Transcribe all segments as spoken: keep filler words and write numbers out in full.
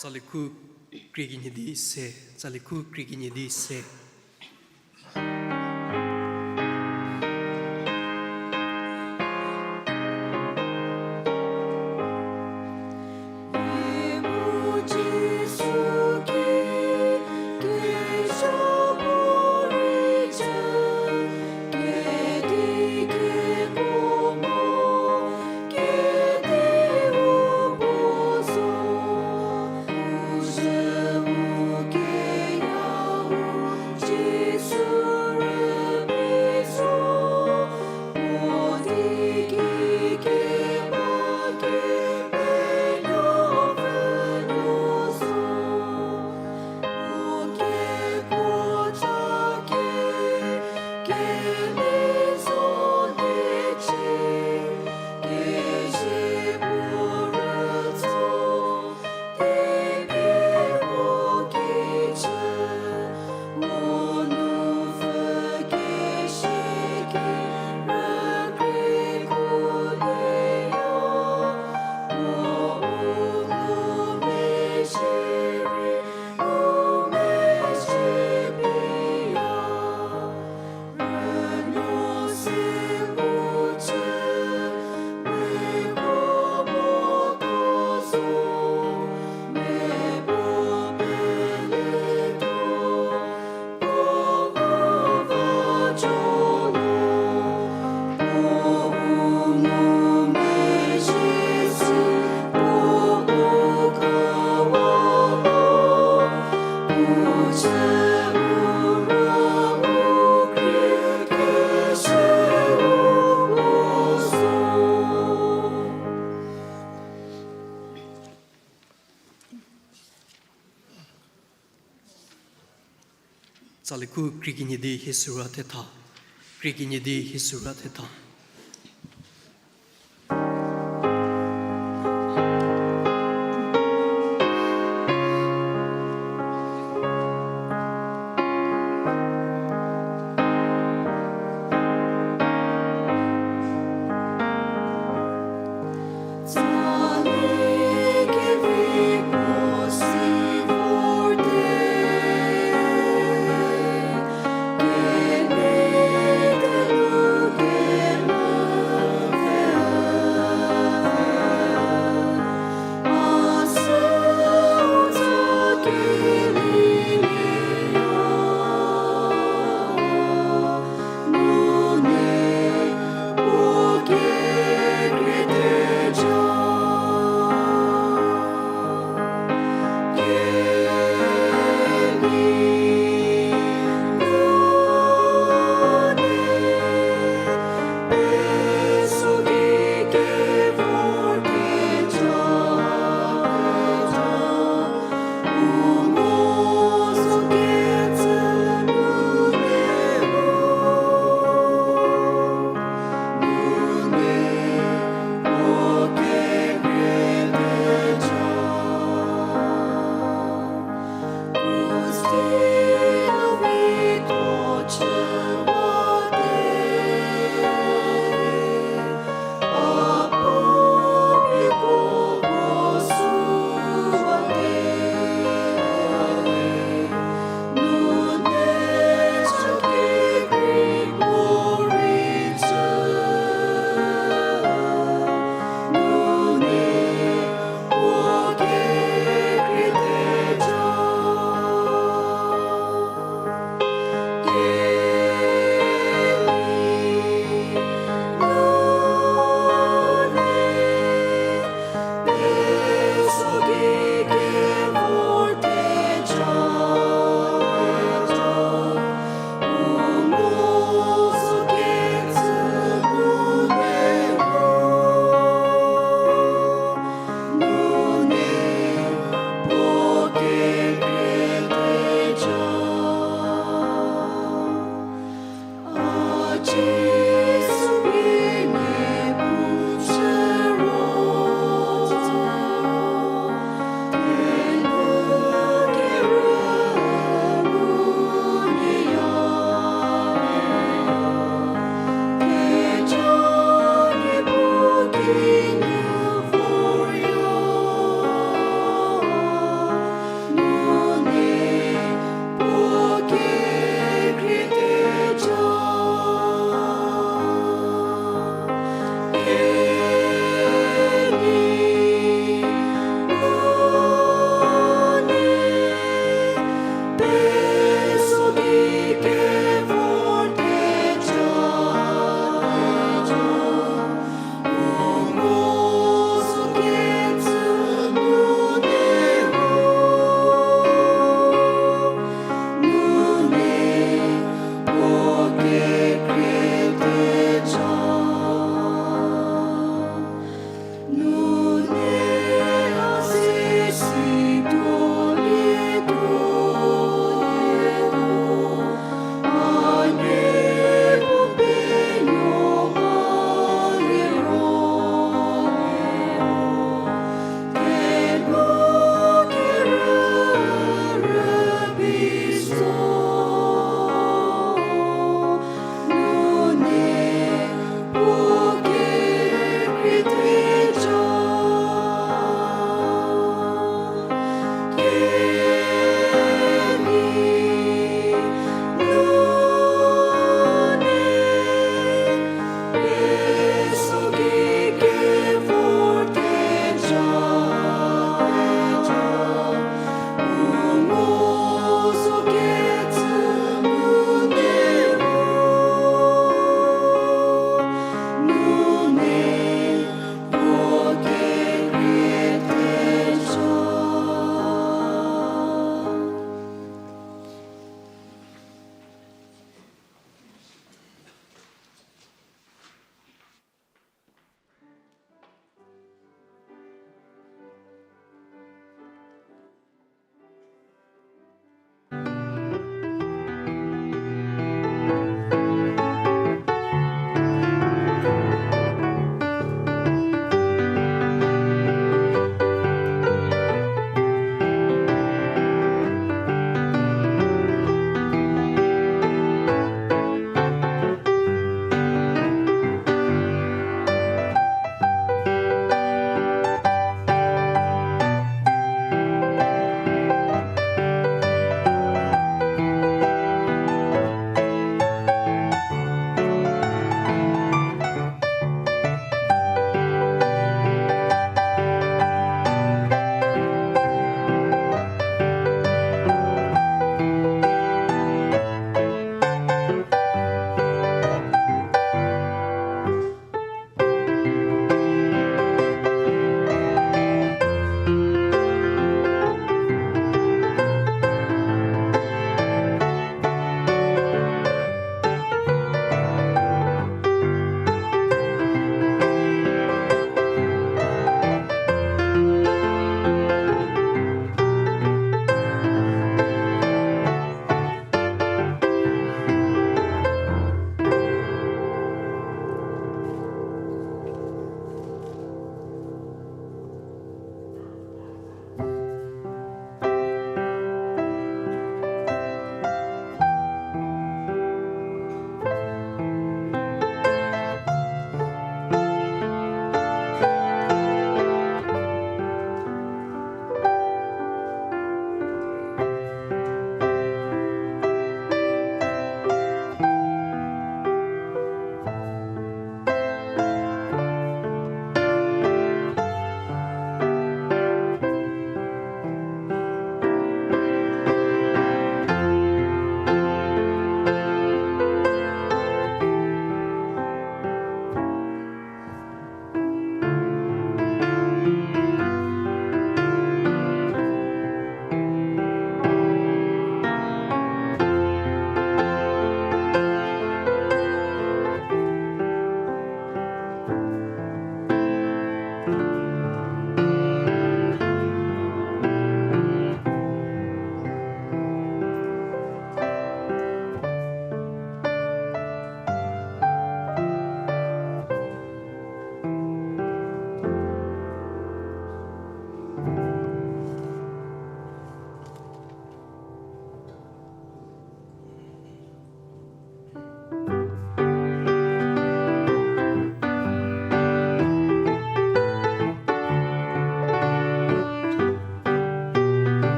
Tsali khu krie kenie di se, tsali khu krie kenie di se. Tsali khu krie kenie di hie süra thetha. Krie kenie di hie süra thetha.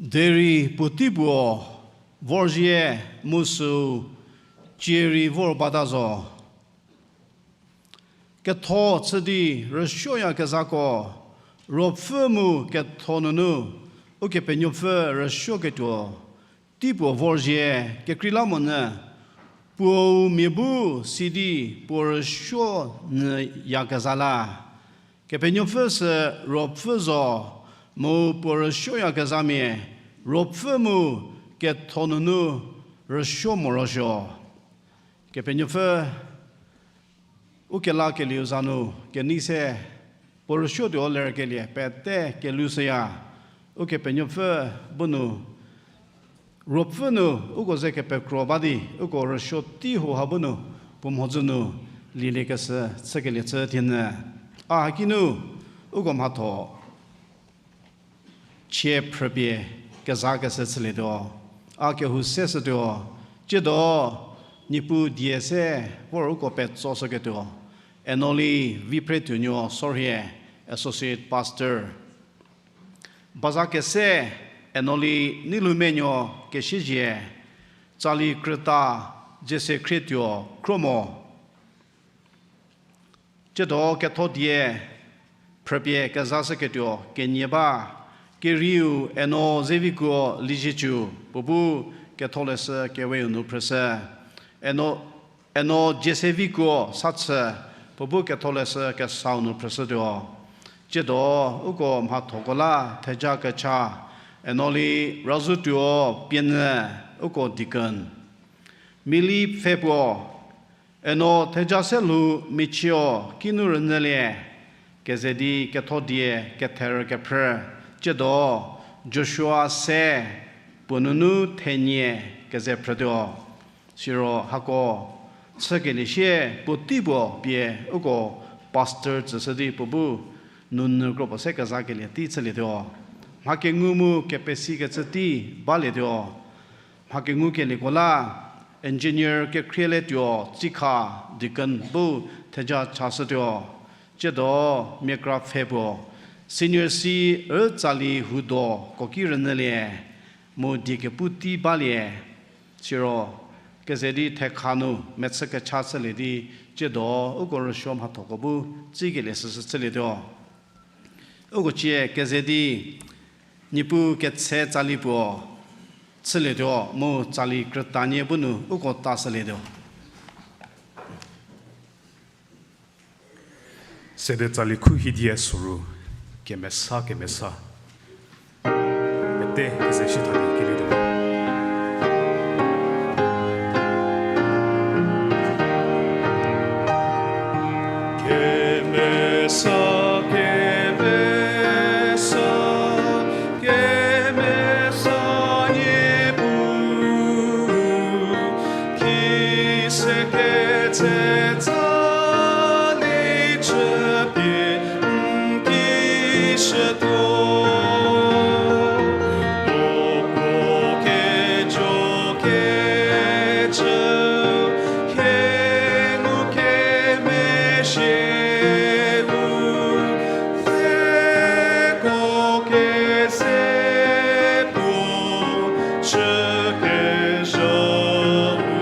Derei puotei puo vorzie mu süu cie rei vor bata zo. Ketho chü di rüsuoyakezhako, ruopfü mu ketho nunu Ukepenuopfü rüsuoketuo tei puo vorzie kekreilamonyü, puou mia bu sidi puo rüsuo nyüyakezha la. Kepenuopfü sü ruopfü zo, mu puo rüsuoyakezhamia ruopfü mu ketho nunu rüsuo morosuo. Kepenuopfü u kelakelieu za nu kenei se puo rüsuotuo lerkelie pete kelushüya. Ukepenuopfü bu nu, ruopfü nu uko ze kepekro ba di uko rüsuo tei hauha bu nu puo mhodzü nu lieliekeshü chükelie chü thienyü. A haki nu uko mhatho chie phrüpie kezakeshü chülietuo. A kehou se shütuo, tsiedo Niepuu die se vor uko petsoshüketuo Enoli Viphretuo nuo sorhie, Associate Pastor. Baza kese Enoli Neilumenuo Kesiezie, tsali krüta Jese Khrietuo Khromo. Tsiedo ketho die phrüpie kezashüketuo kenie ba, kerieu Eno Zevikuo Liezietsu, puo bu Ketholeshü Keweu nu phrüshü. Eno, Eno Jesevikuo Sachü, puo bu Ketholeshü Kesau nu phrüshütuo. Tsiedo uko mhathoko la theja kecha Enoli Razhoutuo Pienyü, uko deacon. Mili pfhe puo, Eno Thejaselhou Michio kinu rünyülie, keze di ketho die ketherü kephrü, tsiedo Joshua se puo nunu thenie keze phrütuo. Siro hako chükelie sie puotei puo pie uko pastor tsüshü di puo bu nunyü kropuo se kezakelie tei chülietuo. Mha kengu mu kepesikecü tei balietuo. Mha kengukelieko la, engineer Kekhrietuo Tsikha deacon bu theja chashütuo. Tsiedo miakra pfhe puo, senior C rü tsali hudo koki rünyülie, mu die kepu tei balie. Siro keze di thekha nu mechü kecha chülie di, tsiedo uko rüsuo mhathoko bu tsikelie süsü chülietuo. Uko cie keze di Niepuu ketse tsali puo chülietuo mu tsali krütanie bu nu uko tashülietuo. Sede tsali khu hidie soru, kemesa kemesa pete keze shi tha di kelietuo. Kemesa, kemesa, kemesa Niepuu, kise ketse tsali chüpie n kishütuo. Uko kejo kecü, kengu kemezhieu, pfheko keze puo chükezhau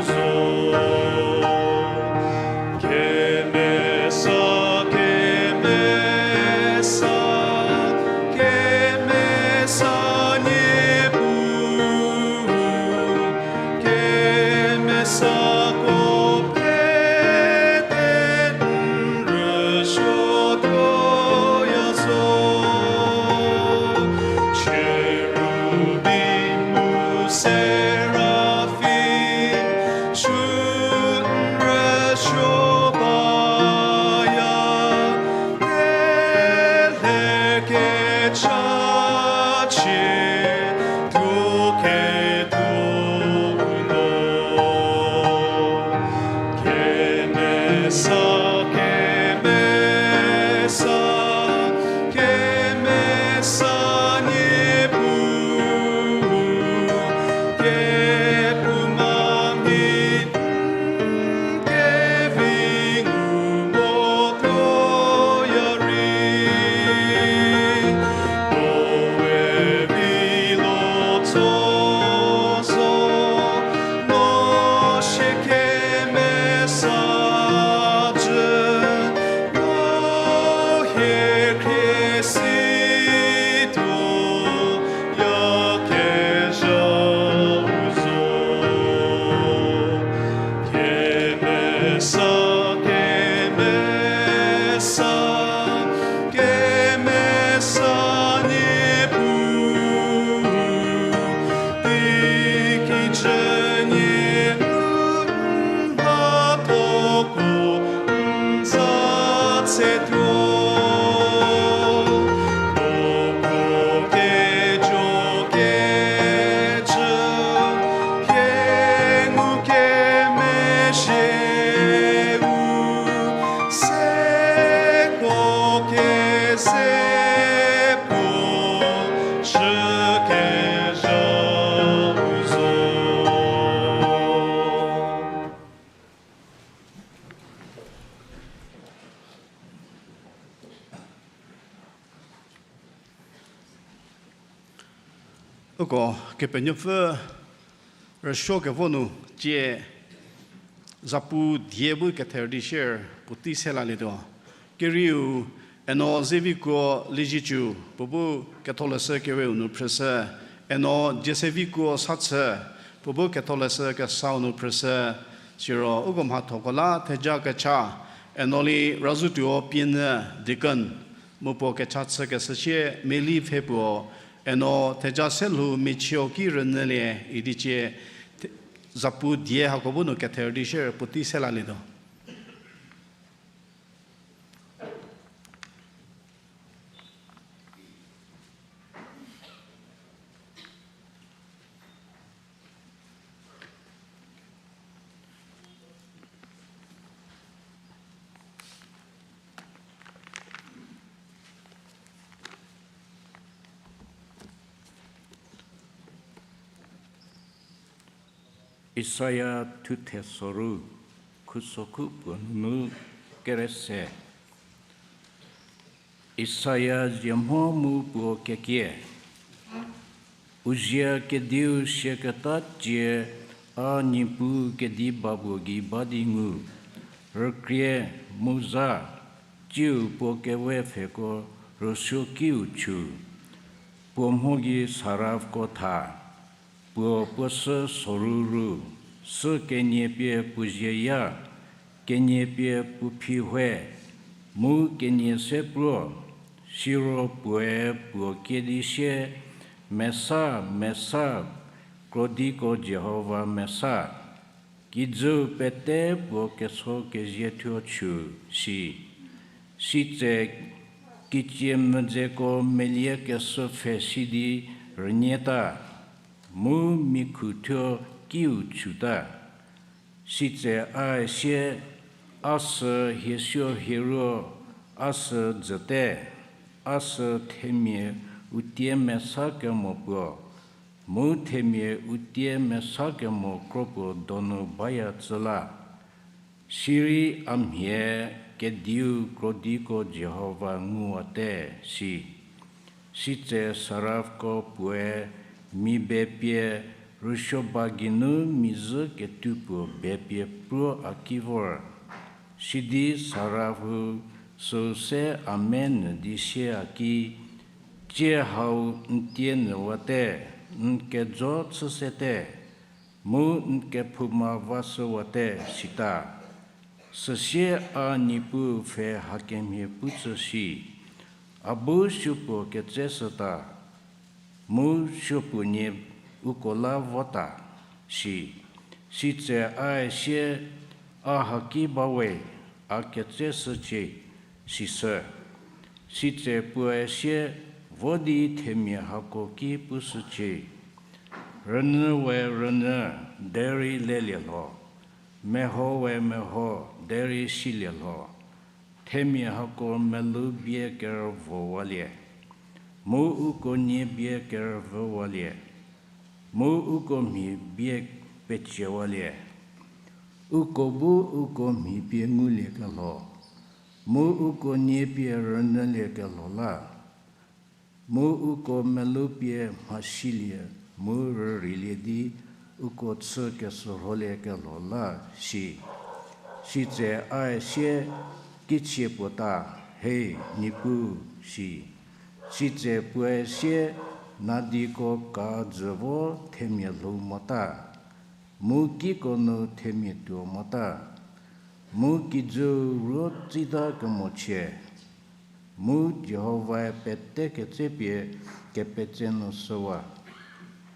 zo. Uko Kepenuopfü rüsuo kevo nu tie zapu die bu ketherü di sier puotei se lalietuo. Kerieu, eno Zevikuo Liezietsu, puo bu Ketholeshü Keweu nu phrüshü, eno Diesevikuo Sachü, puo bu Ketholeshü Kesau nu phrüshü, siro uko mhathoko la theja kecha, eno Li Razutuo Pienyü, deacon, mu puo kecha chükeshü sie meli pfhe puo, eno theja se lhou michio ki rünyülie idi cie, the-, zapu die hako bu nu ketherü di sier puotei se lalietuo. Isaia thuthe soru, khusokhu puo nunu kere se. Isaia zie mho mu puo kekie. U zie kediu siaketa cie, a Niepuu kedi ba puo gei ba di ngu. Rükrie mu za, tsiu puo kewe pfheko rüsuokiu chu. Puo mho gei sarafko tha. Puo puo sü soruru, sü kenie pie puo zieya, kenie pie puo phi hwe, mu kenie se puo, siro puoe puo kie di sie, Mesa, Mesa, krodiko Jihova Mesa. Kijüu pete puo keso kezie thuo chu, si. Sitse kicie mvüdzeko melie kesü pfhe si di rünyeta, mu mikhu thuo kiu chuta. Sitse a sie, a sü hiesuo hieruo, a sü dzüte, a sü themia u tie mesa kemo puo, mu themia u tie mesa kemo kro puo donu baya tsü la. Sirei a mhie, Kediu krodiko Jihova nguwate, si. Sitse sarafko puoe mi bepie rüsuoba geinu mizhü ketupuo bepie pruo a ki vor. Sidi sarafü süu se a menyü di sie a ki, Tsie hau n tie nyüwate, n kejo chü sete, mu n kephouma vashüwate, sita. Süsie a Niepuu pfhe hakemhie pu tsü shi, a bu supuo ketseshüta, mu supuonie uko la vota, si. Sitse a sie, A haki bawe, a ketseshücie, sishü. Sitse puoe sie, Vo di themia hako ki pushücie. Rünyü we rünyü, derei lelie lho; meho we meho, derei silie lho. Themia hako melou bie kerüvowalie, mu uko nie bie kerüvüwalie, mu uko mhi bie peciewalie. Uko bu uko mhi pie nguliekelho, mu uko nie pie rünyüliekelho la, mu uko melou pie mhasilie mu rüreilie di uko chü kesürholiekelho la, si. Sitse a sie, Kichie puo ta, he Niepuu, si. Sitse puoe sie, Nadiko kajü vo themia lhou mota, mu kiko nu themia tuo mota, mu kijüu ruo tsita kemochie, mu Jihovae pete ketsepie kepetse nu shüwa,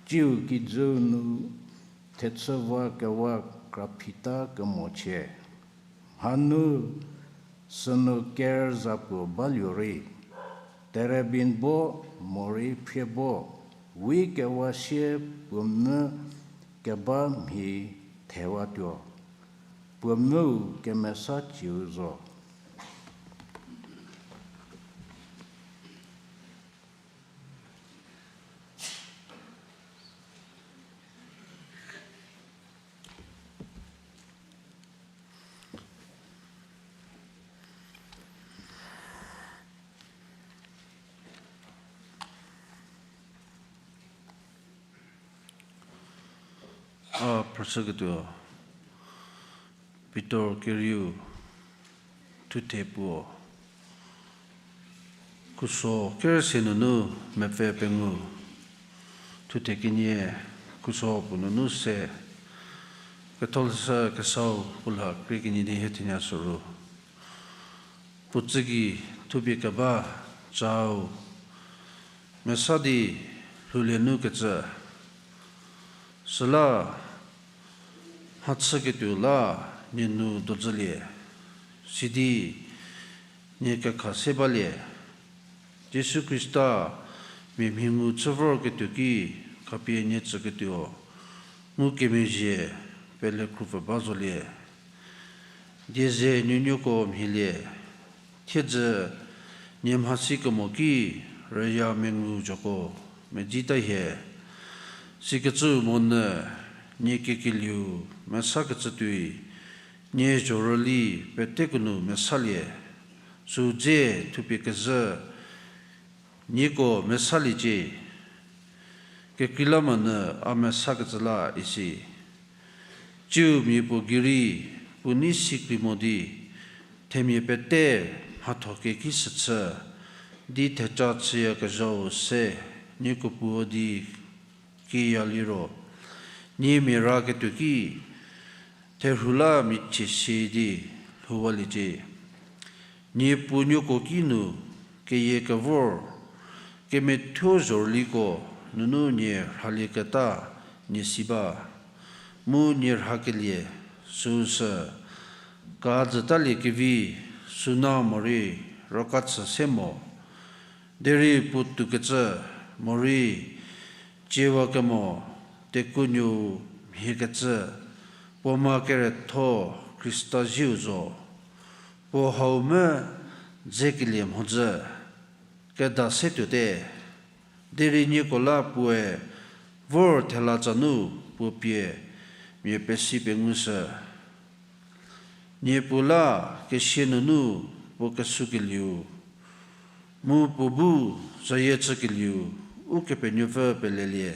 tsiu kijüu nu thechüvakewa kraphita kemochie. Hanu sünu ker za puo baluorei, terebin bo, morei phrie bo, wi kewa sie puo mvü keba mhi thewatuo, puo mvüu kemesa cieu zo. A phrüshüketuo, Pitor kerieu thuthe puo, khuso kerüse nunu mepfü pengou, thuthe kenie khuso puo nunu se, Ketholeshü Kesau puo lha krie kenie di hie thenya shüru. Puo tsügei thupie keba cau mesa di lhoulie nu kecü. Süla mhachüketuo la nie nu dozülie, sidi nie kekha se balie. Jisu Khrista mia mhi ngu chü vorketuo ki khapie nie tsüketuo ngukemezhie pele khrupfü ba zolie. Dieze nuonuoko mhielie, thiedzü nie mhasi kemo ki rüya mengu zhoko medzita hie. Sikecü monyü nie kekelieu mesakecü tuoi nie zhorüli peteko nu mesalie. Sü dze thupie kezhü nieko mesaliecie. Kekreilamonyü a mesakecü la isi. Tsiu mia puo gei rei puo nei si kri mo di, themia pete mhatho kekisüchü di theca chüyakezhau se nieko puo di kiya liro, nie mia raketuo ki therhu la michie si di lhouwaliecie. Nie puo nuoko ki nu keyie kevor kemethuo zhorüliko nunu nie rhalieketa nie si ba. Mu nie rhakelie süsü kajütalie kevi, suna morei rokachü se mo, derei puo toukecü morei ciewakemo, tekuonuo mhiekecü, puo ma keretho Khrista zieu zo. Puo hau me dzekelie mhodzü keda se tuote, derei nieko la puoe vor thela tsa nu puo pie mia pesi pengushü. Nie puo la kesia nunu puo kesükelieu, mu puo bu zayie chükelieu Ukepenuopfü pelelie.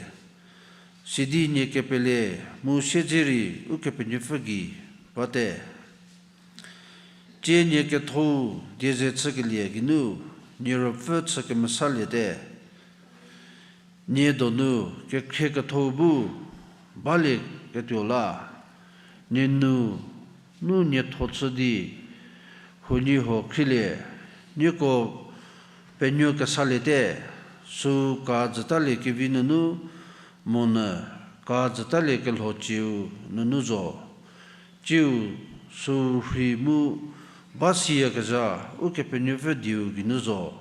Sidi nie kepele mu siedze rei Ukepenuopfü gei bate. Tsie nie ketho-u dieze chükelie geinu nie ruopfü chü kemesaliete. Nie donu kekhrie ketho-u bu balieketuo la, nie nu, nu nie tho chü di huoniehuo khrielie, nieko penuo kesaliete. Sü kajütalie kevi nunu monyü kajütalie kelho cieu nunu zo. Tsiu sü rhei mu ba siyakezha Ukepenuopfü dieu geinu zo.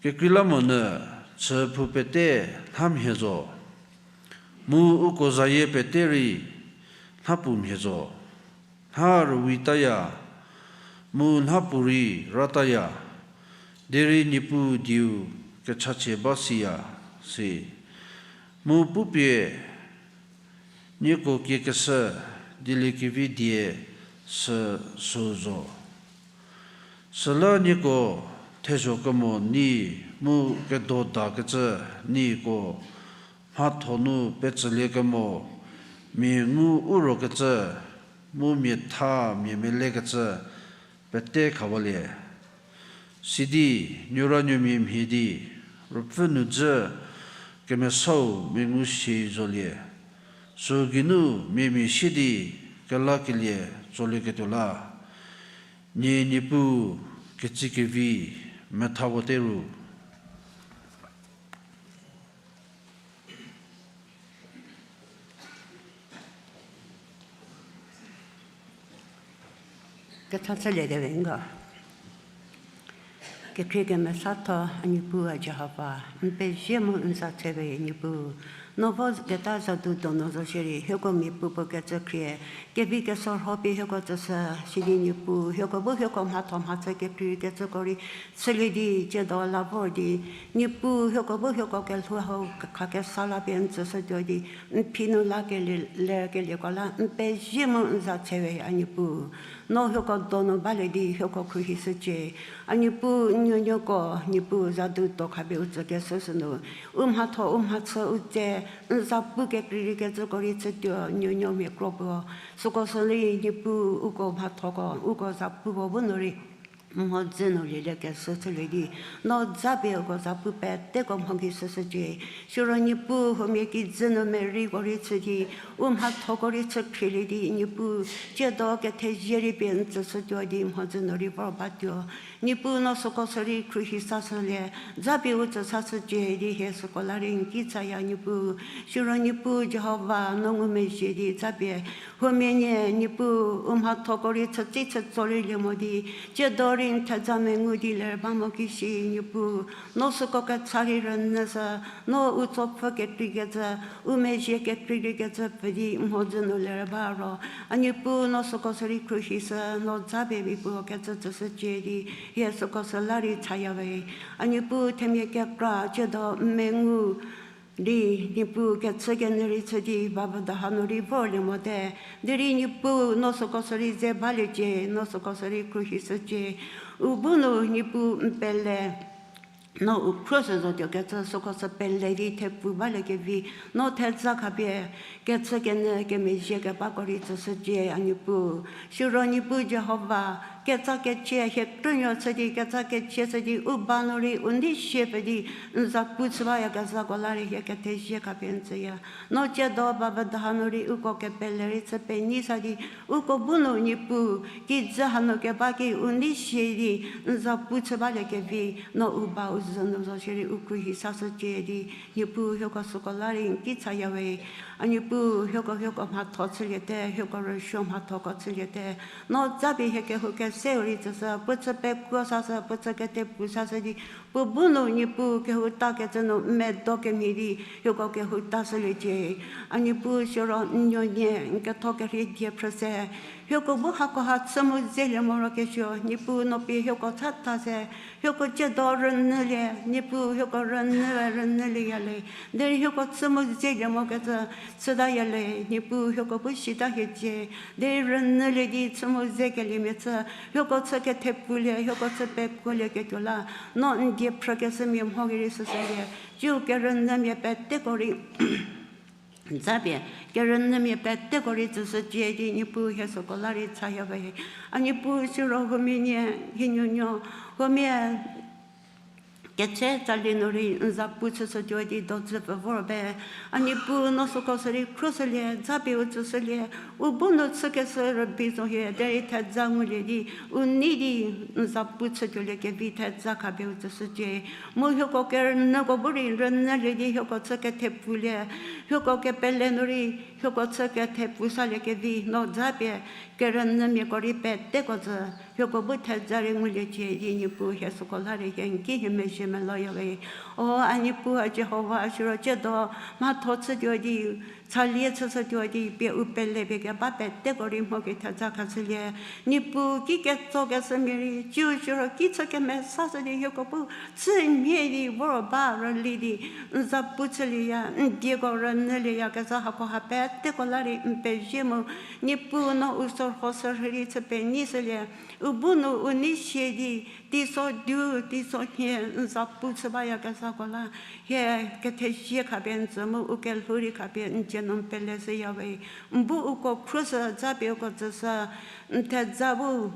Kekreilamonyü chüphou pete lha mhie zo, mu uko zayie pete rei lha pu mhie zo. Lha rüwi taya, mu lha pu rei ra taya, derei Niepuu dieu kechachie ba siya, si. Mu pupie nieko kiekeshü dieliekevi die sü sü zo. Süla nieko thezho kemo nyi mu kedodakecü nyiko mhatho nu petsülie kemo, mia ngu u rokecü, mu mia tha mia melekecü pete khawalie. Sidi nuoranuomia mhie di ruopfü nu dzü kemesau mengu si zolie. Sü geinu miamia sie di kelakelie tsolieketuo la, nie Niepuu ketsikevi metha vote ru. Ketha chülie de vengo. Kekhrie kemesatho a Niepuu a Jihova, n pezie mu n za tse we Niepuu. No vo keta zadu donu zo shierei hieko mia puopuo kecü khrie, kevi kesorho pie hieko tsüshü, sidi Niepuu hieko bu hieko mhatho mhachü kekrei kecüko rei chülie di tsiedo la vor di, Niepuu hieko bu hieko kelhou hau khakesa la pie n tsüshütuo di, n phi nu lakelie, lekelieko la n pezie mu n za tse we a Niepuu. No hieko donu balie di hieko khruohishücie. A Niepuu, n nuonuoko, Niepuu zadu to khapie u tsükeshü sünu, u mhatho, u mhachü, u tse, n zapu kekreikecüko rei chütuo, n nuonuo mia kro puo. Süko sü rei Niepuu uko mhathoko, uko zapuko bu nu rei mhodzü nu lieliekeshü chülie di, no zapie uko zapu peteko mhokishüshücie. Siro Niepuu huomia kijü nu mereiko rei chü di, u mhathoko rei chü khrielie di, Niepuu, tsiedo kethezie rei pie n tsüshütuo di mhodzü nu rei vor batuo. Niepuu, no süko sü rei khruohi sashülie, zapie u tsü sashücie di hie süko la rei n ki chaya Niepuu. Siro Niepuu Jihova, no ngumezhie di zapie huomia nie Niepuu u mhathoko rei chütsi chütso rei lie mo di, tsiedo rei n theza mengu di ler ba mo kishi Niepuu, no süko kecha rei rünyüshü, no u tsopfü kekreikecü, u mezhie kekreikecü pfü di mhodzü nu ler ba ro. A Niepuu, no süko sü rei khruohishü, no zapie Niepuu kecü tsüshücie di hie süko sü la rei chaya we. A Niepuu, themia kekra tsiedo n mengu di, Niepuu, kechü kenyü rei chü di bavüdo hanu rei vorlie mote. Derei Niepuu, no süko sü rei ze baliecie, no süko sü rei khruohishücie. U bu nu Niepuu n pele, no u khruohi sü zotuo kecü süko sü pele di thepfu baliekevi, no theza khapie kechü kenyü kemezhie kebako rei tsüshücie, a Niepuu. Siro Niepuu Jihova, ketsa kechie hie krünuo chü di, ketsa kechie chü di u ba nu rei u nei sie pfü di n zapu chü bayakezhako la rei hie kethezie khapie n tsüya. No tsiedo bavüdo hanu rei uko kepele rei chü penyi sa di, uko bu nu Niepuu kijü hanu keba ki u nei sie di n zapu chü baliekevi, no u ba u zü nu zo shierei u khruohi sashücie di, Niepuu, hieko süko la rei n ki chaya we. A Niepuu, hieko, hieko mhatho chüliete, hieko rüsuo mhathoko chüliete. No zapie hie kehou keseu rei tsüshü, puo chü pekuo sashü, puo chü kethepfu sashü di, puo bu nu Niepuu kehouta kecü nu medo kemhie di hieko kehouta shüliecie. A Niepuu, siro n nuonie n ketho kerhei die phrü se, hieko bu hakoha chü mu zelie morokesuo, Niepuu, no pie hieko chatha se, hieko tsiedo rünyülie, Niepuu, hieko rünyü, rünyülieya le. Derei hieko chü mu zelie mokecü chütaya le, Niepuu, hieko bu sita hiecie. Derei rünyülie di chü mu zekeliemia chü, hieko chü kethepfulie, hieko chü pekuolieketuo la, no n die phrükeshümia mho gei rei süshülie. Tsiu kerünyümia peteko rei zapie kerünyümia peteko rei tsüshücie di Niepuu, hie süko la rei chaya we. A Niepuu, siro huomia nie, hie nuonuo, huomia ketse tsali nu rei n zapu chüshütuo di dodzü pfü vor be. A Niepuu, no süko sü rei khruoshülie, zapie u tsüshülie, u bu nu chükeshü rübei zo hie, derei theza ngulie di u nei di n zapu chütuoliekevi theza khapie u tsüshücie. Mu hieko kerünyüko bu rei rünyülie di hieko chü kethepfulie, hieko kepele nu rei hieko chü kethepfu saliekevi no zapie kerünyümiako rei peteko tsü hieko bu theza rei nguliecie di Niepuu, hie süko la rei hie n ki hie mezhie meloya we. O a Niepuu, a Jihova, siro tsiedo mhatho chütuo di, chalie chüshütuo di pie u pele pie keba peteko rei mho ki theza khashülie. Niepuu, ki ketsokeshümia rei tsiu siro ki chü kemesashü di hieko bu chümhie di vor ba rüli di n zapu chülieya, n dieko rünyülieyakezha hakoha peteko la rei n pezie mu. Niepuu, no u sorho sürhü rei chü penyishülie, u bu nu u nei sie di teiso diu teiso nhie n zapu chü bayakezhako la hie kethezie khapie n tsü mu u kelhou rei khapie n dzie nu n peleshüya we. N bu uko khruoshü, zapie uko tsüshü, n theza bu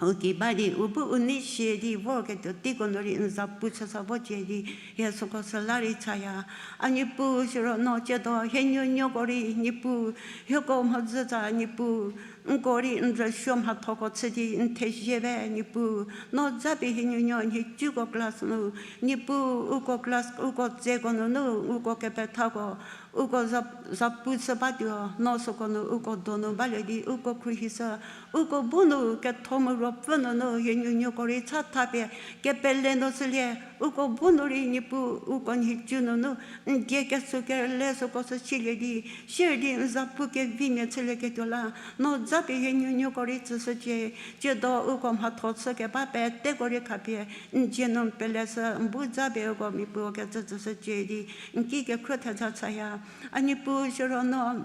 u ki ba di u bu u nei sie di vorketuo teiko nu rei n zapu chüsa vocie di hie süko sü la rei chaya. A Niepuu, siro no tsiedo hie nuonuoko rei Niepuu, hieko mhodzütsa Niepuu, nko rei n rüsuo mhathoko chü di n thezie be Niepuu, no zapie hie nuonuo nhicuko class nu, Niepuu, uko class uko tseko nunu uko kepethako uko za- zapu chü batuo, no süko nu uko donu balie di uko khruohishü, uko bu nu ketho mu ruopfü nunu hie nuonuoko rei chathapie kepele nu shülie, uko bu nu rei Niepuu uko nhicu nunu n die kesuo kerüle süko sü silie di, sier di n zapu kevimia chülieketuo la, no zapie hie nuonuoko rei tsüshücie. Tsiedo uko mhatho chü keba peteko rei khapie n dzie nu n peleshü, n bu zapie uko mia puo kecü tsüshücie di n ki kekhruo theza chaya. A Niepuu, siro no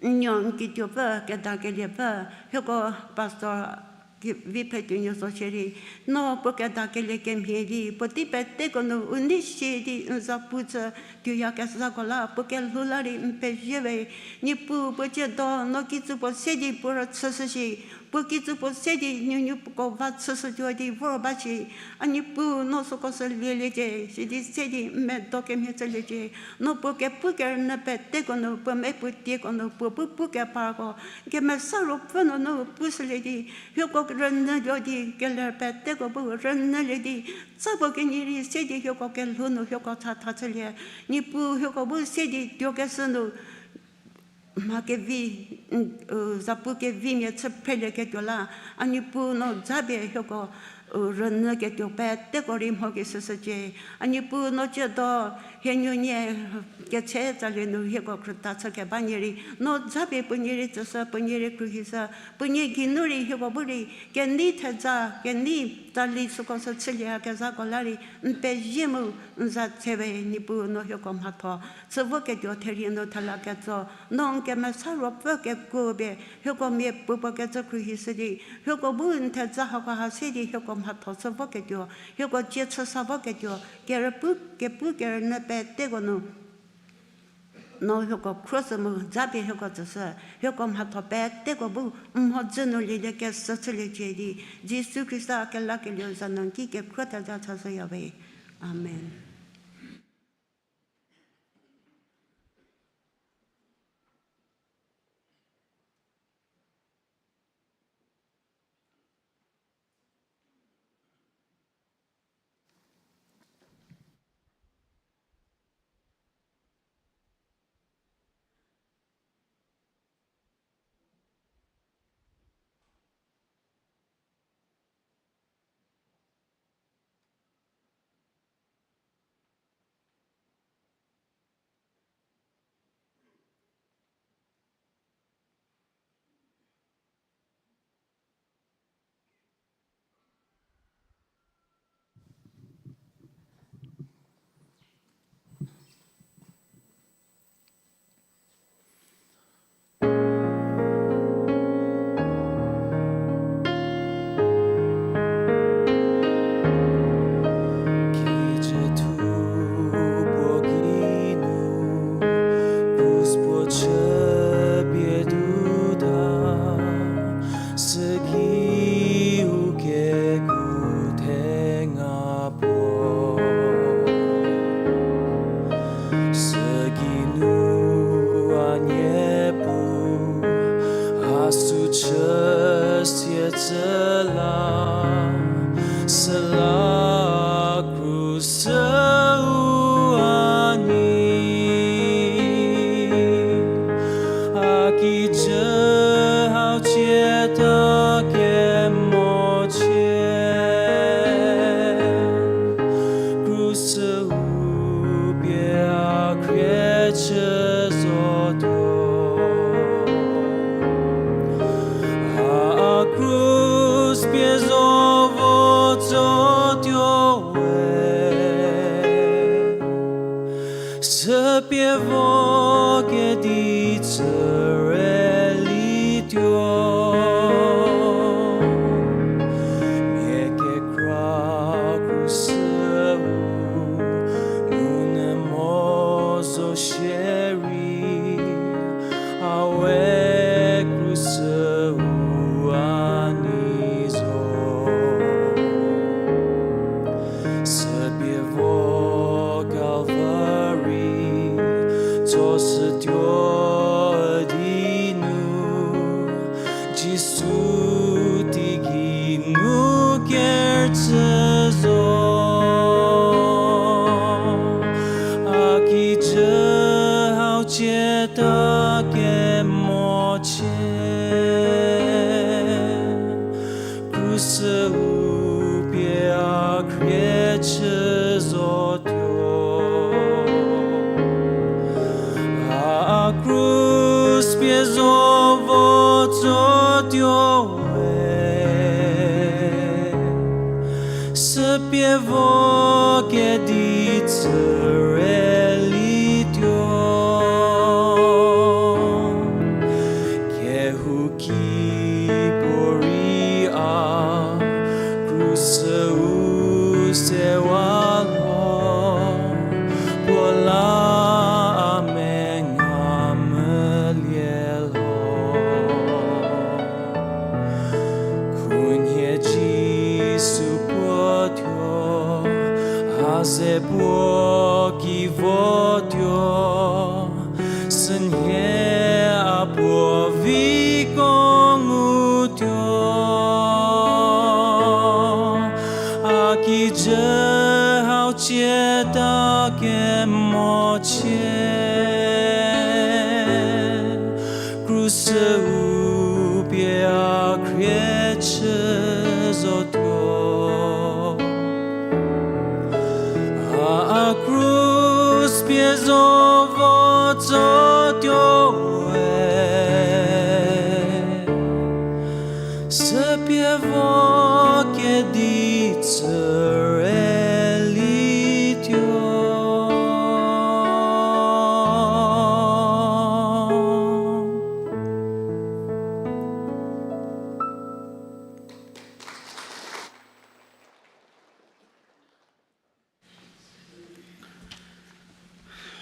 N nuo n kituopfü, kedakeliepfü, hieko pastor ki-, vi phe tuonuo zo shierei, no puo kedakelie kemhie di, puotei peteko nu u nei shie di n za pu chü tuoyakezhako la, puo kelhou la rei n pezie we. Niepuu puo tsiedo, no kijü puo se di puo rüchüshü shi, puo kijü puo se di nuonuo puoko va chüshütuo di vor ba shi, a Niepuu no süko sü lieliecie, sidi se di n medo kemhie chüliecie, no puo kepu kerünyü peteko nu, puo me puo tieko nu, puo pu pu keparko, Kemesa Ruopfü nunu pushülie di, hieko rünyütuo di, keler peteko bu rünyülie di, tsa puo kenie rei se di hieko kelhou nu hieko chatha chülie, Niepuu hieko bu se di tuokeshü nu, mha kevi, n-, u, zapu kevimia chü phrelieketuo la, a Niepuu no japie hieko, u, rünyüketuo peteko rei mho keshüshücie. A Niepuu no tsiedo, hie nuonie ketse tsalie nu hieko krüta chü keba nie rei, no japie puo nie rei tsüshü, puo nie rei khruohishü, puo nie geinu rei hieko bu rei, kenei theza, kenei tsali süko sü chülieyakezhako la rei, n pezie mu n za tse we. Niepuu no hieko mhatho chü voketuo therie nu thela ketso, no n Kemesa Ruopfü kekuo pie, hieko miapuopuo kecü khruohishü di, hieko bu n theza hako ha se di hieko mhatho chü voketuo, hieko cie chüsa voketuo, kerüpu, kepu kerünyü peteko nu, no hieko khruoshü mu, japie hieko tsüshü, hieko mhatho peteko bu, n mhodzü nu lieliekeshü chüliecie di, Jisu Khrista kelakelieu za nu n ki kekhruo theza chashüya we. Amen. Kijü thupuo geinu, krus puo chüpie tuta, süki u kekuo thenga puo. Sügeinu a Niepuu, a sü chü sietsü la, süla krus u a nei, a kijü hau chieta kemochie. Krus u pie a khrie chü zotuo. A, a krus pie zo vo tsotuo we. Süpie vo kedi tsüre lituo. Mia kekra krus u, nunu mo zo shierei, a we krus u a nei zo. Süpie vo Calvary tsoshütuo di nu, Jisu teigei nu kerüchü zo. A kijü hau chieta kemochie. Krus u pie a khrie chü zotuo. A, a krus pie zo vo tsotuo we. Süpie vo kedi tsüre lituo. Ki puorei a krus-u sewa lho, puo la a menga melie lho. Khunhie Jisu puo tuo, a ze puo ki votuo, sünhie a puo viko ngutuo, a kijü hau chieta kemochie, krus-u pie a khrie chü zotuo. A, a krus pie zo vo tsotuo we, süpie vo kedi tsüre lituo.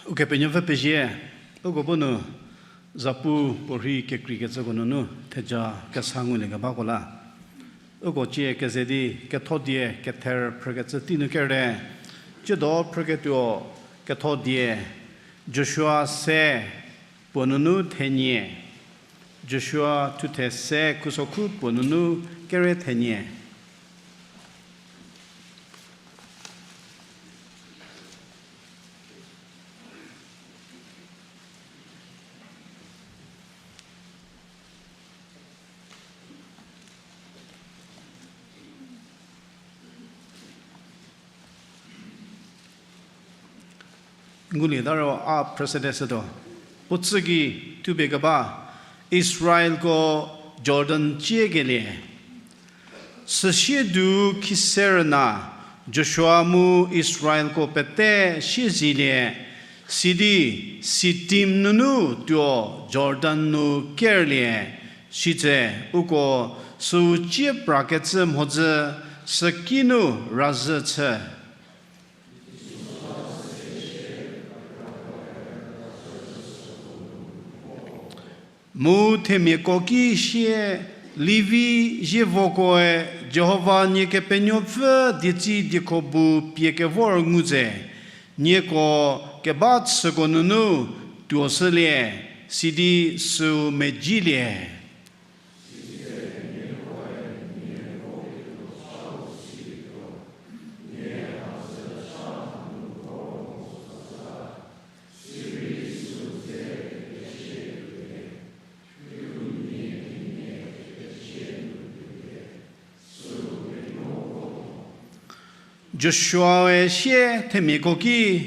Ukepenuopfü pezie, uko bu nu zapu puorhi kekreikecüko nunu theja kesa nguliekebako la. Uko cie keze di Kethodie kether phrükecü tei nu kere, tsiedo phrüketuo Kethodie, Joshua se puo nunu thenie, Joshua thuthe se khusokhu puo nunu kere thenie. Ngulieta ro a phrüsedeshütuo. Puo tsü gei thupie keba, Israelko Jordan tsiekelie. Süsie du khise rüna Joshua mu Israelko pete siezielie, sidi Sitim nunu tuo Jordan nu kerlie, sitse uko süu cie prakecü mhodzü süki nu razhü chü. Mu themiako ki sie, Livi zievokoe Jihova nie Kepenuopfü dietsi diekho bu pie kevor ngu tse, nieko keba chüko nunu tuoshülie, sidi süu medzilie. Joshuae sie themiako ki,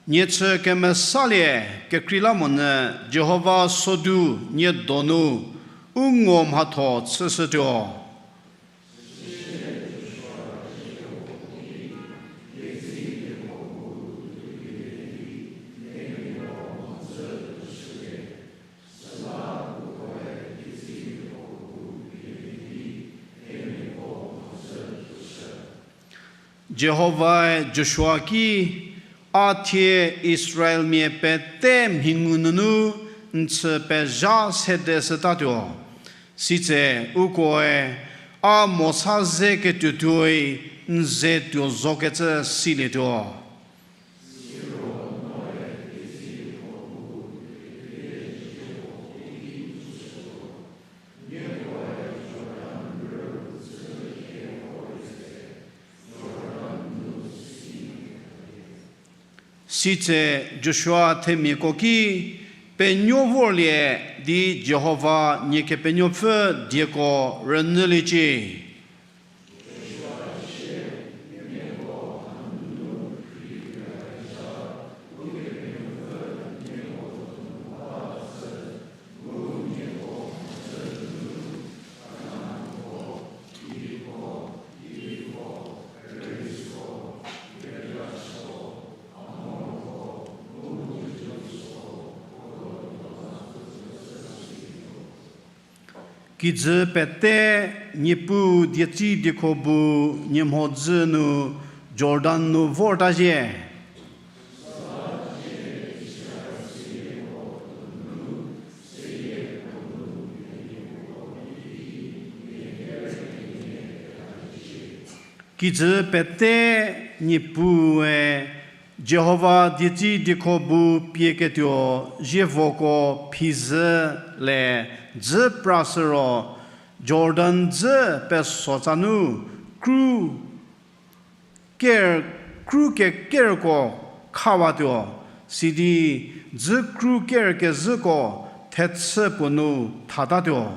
nie chü kemesalie kekreilamonyü Jihova sodu nie donu u ngo mhatho chüshütuo. Jihovae Joshua ki, a thie Israelmia pete mhingu nunu n chü pezha sedeshütatuo. Sitse ukoe a Mosa ze ketuotuoi n ze tuo zokecü silietuo. Sitse Joshua themiako ki, penuo vorlie di Jihova nie Kepenuopfü dieko rünyüliecie. Kijü pete Niepuu dietsi diekho bu nie mhodzü nu Jordan nu vorta zhie. Kijü pete Niepuue Jihova dietsi diekho bu pieketuo zievoko phizhü le dzü prashü ro, Jordan dzü pesotsa nu kru ker, kru kekerko khawatuo, sidi dzü kru ker kezhüko thechü puo nu thatatuo.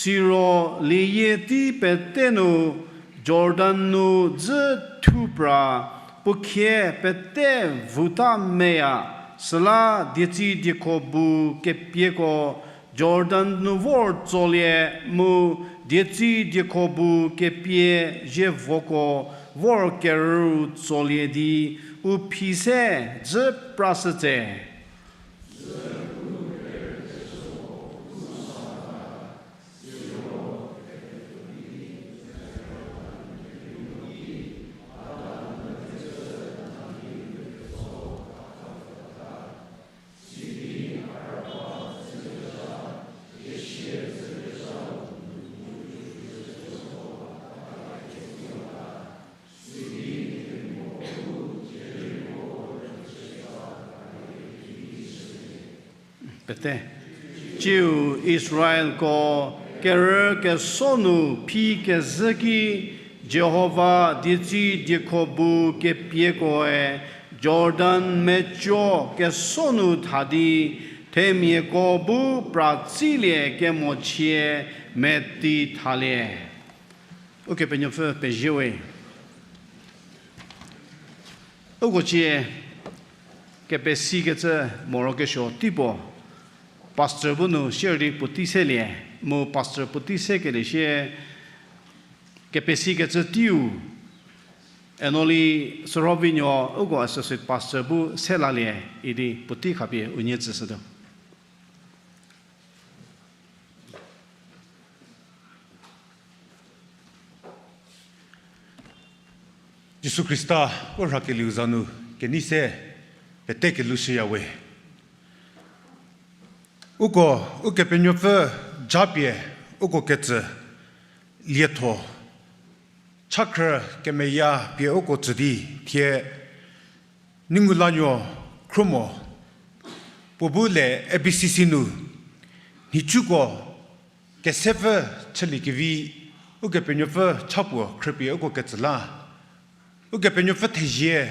Siro lieyie tei pete nu Jordan nu dzü thu pra, puo khie pete vüta meya, süla dietsi diekho bu kepieko Jordan nu vor tsolie mu dietsi diekho bu kepie zievoko vor kerüu tsolie di u phi se dzü prashütse. Pete. Tsiu Israelko kerü keso nu phi kezhü ki Jihova dietsi diekho bu kepiekoe Jordan meco keso nu tha di themiako bu pratsilie kemochie meti thalie. Ukepenuopfü pezie we. Uko cie kepesikecü morokesuo teipuo pastor bu nu share di puotei selie, mu pastor puotei sekelie sie kepesikecü teiu Enoli Sürhovinuo uko associate pastor bu se lalie idi puotei khapie unie tsüshütuo. Jisu Khrista u rhakelieu za nu kenei se pete kelushüya we. Uko Ukepenuopfü japie uko ketsü lietho chakhrü kemeya pie uko tsü di thie Ningulanyo Khrumo puo bu le A B C C nu nhicuko kesepfü chüliekevi Ukepenuopfü cha puo khrüpie uko ketsü la Ukepenuopfü thezie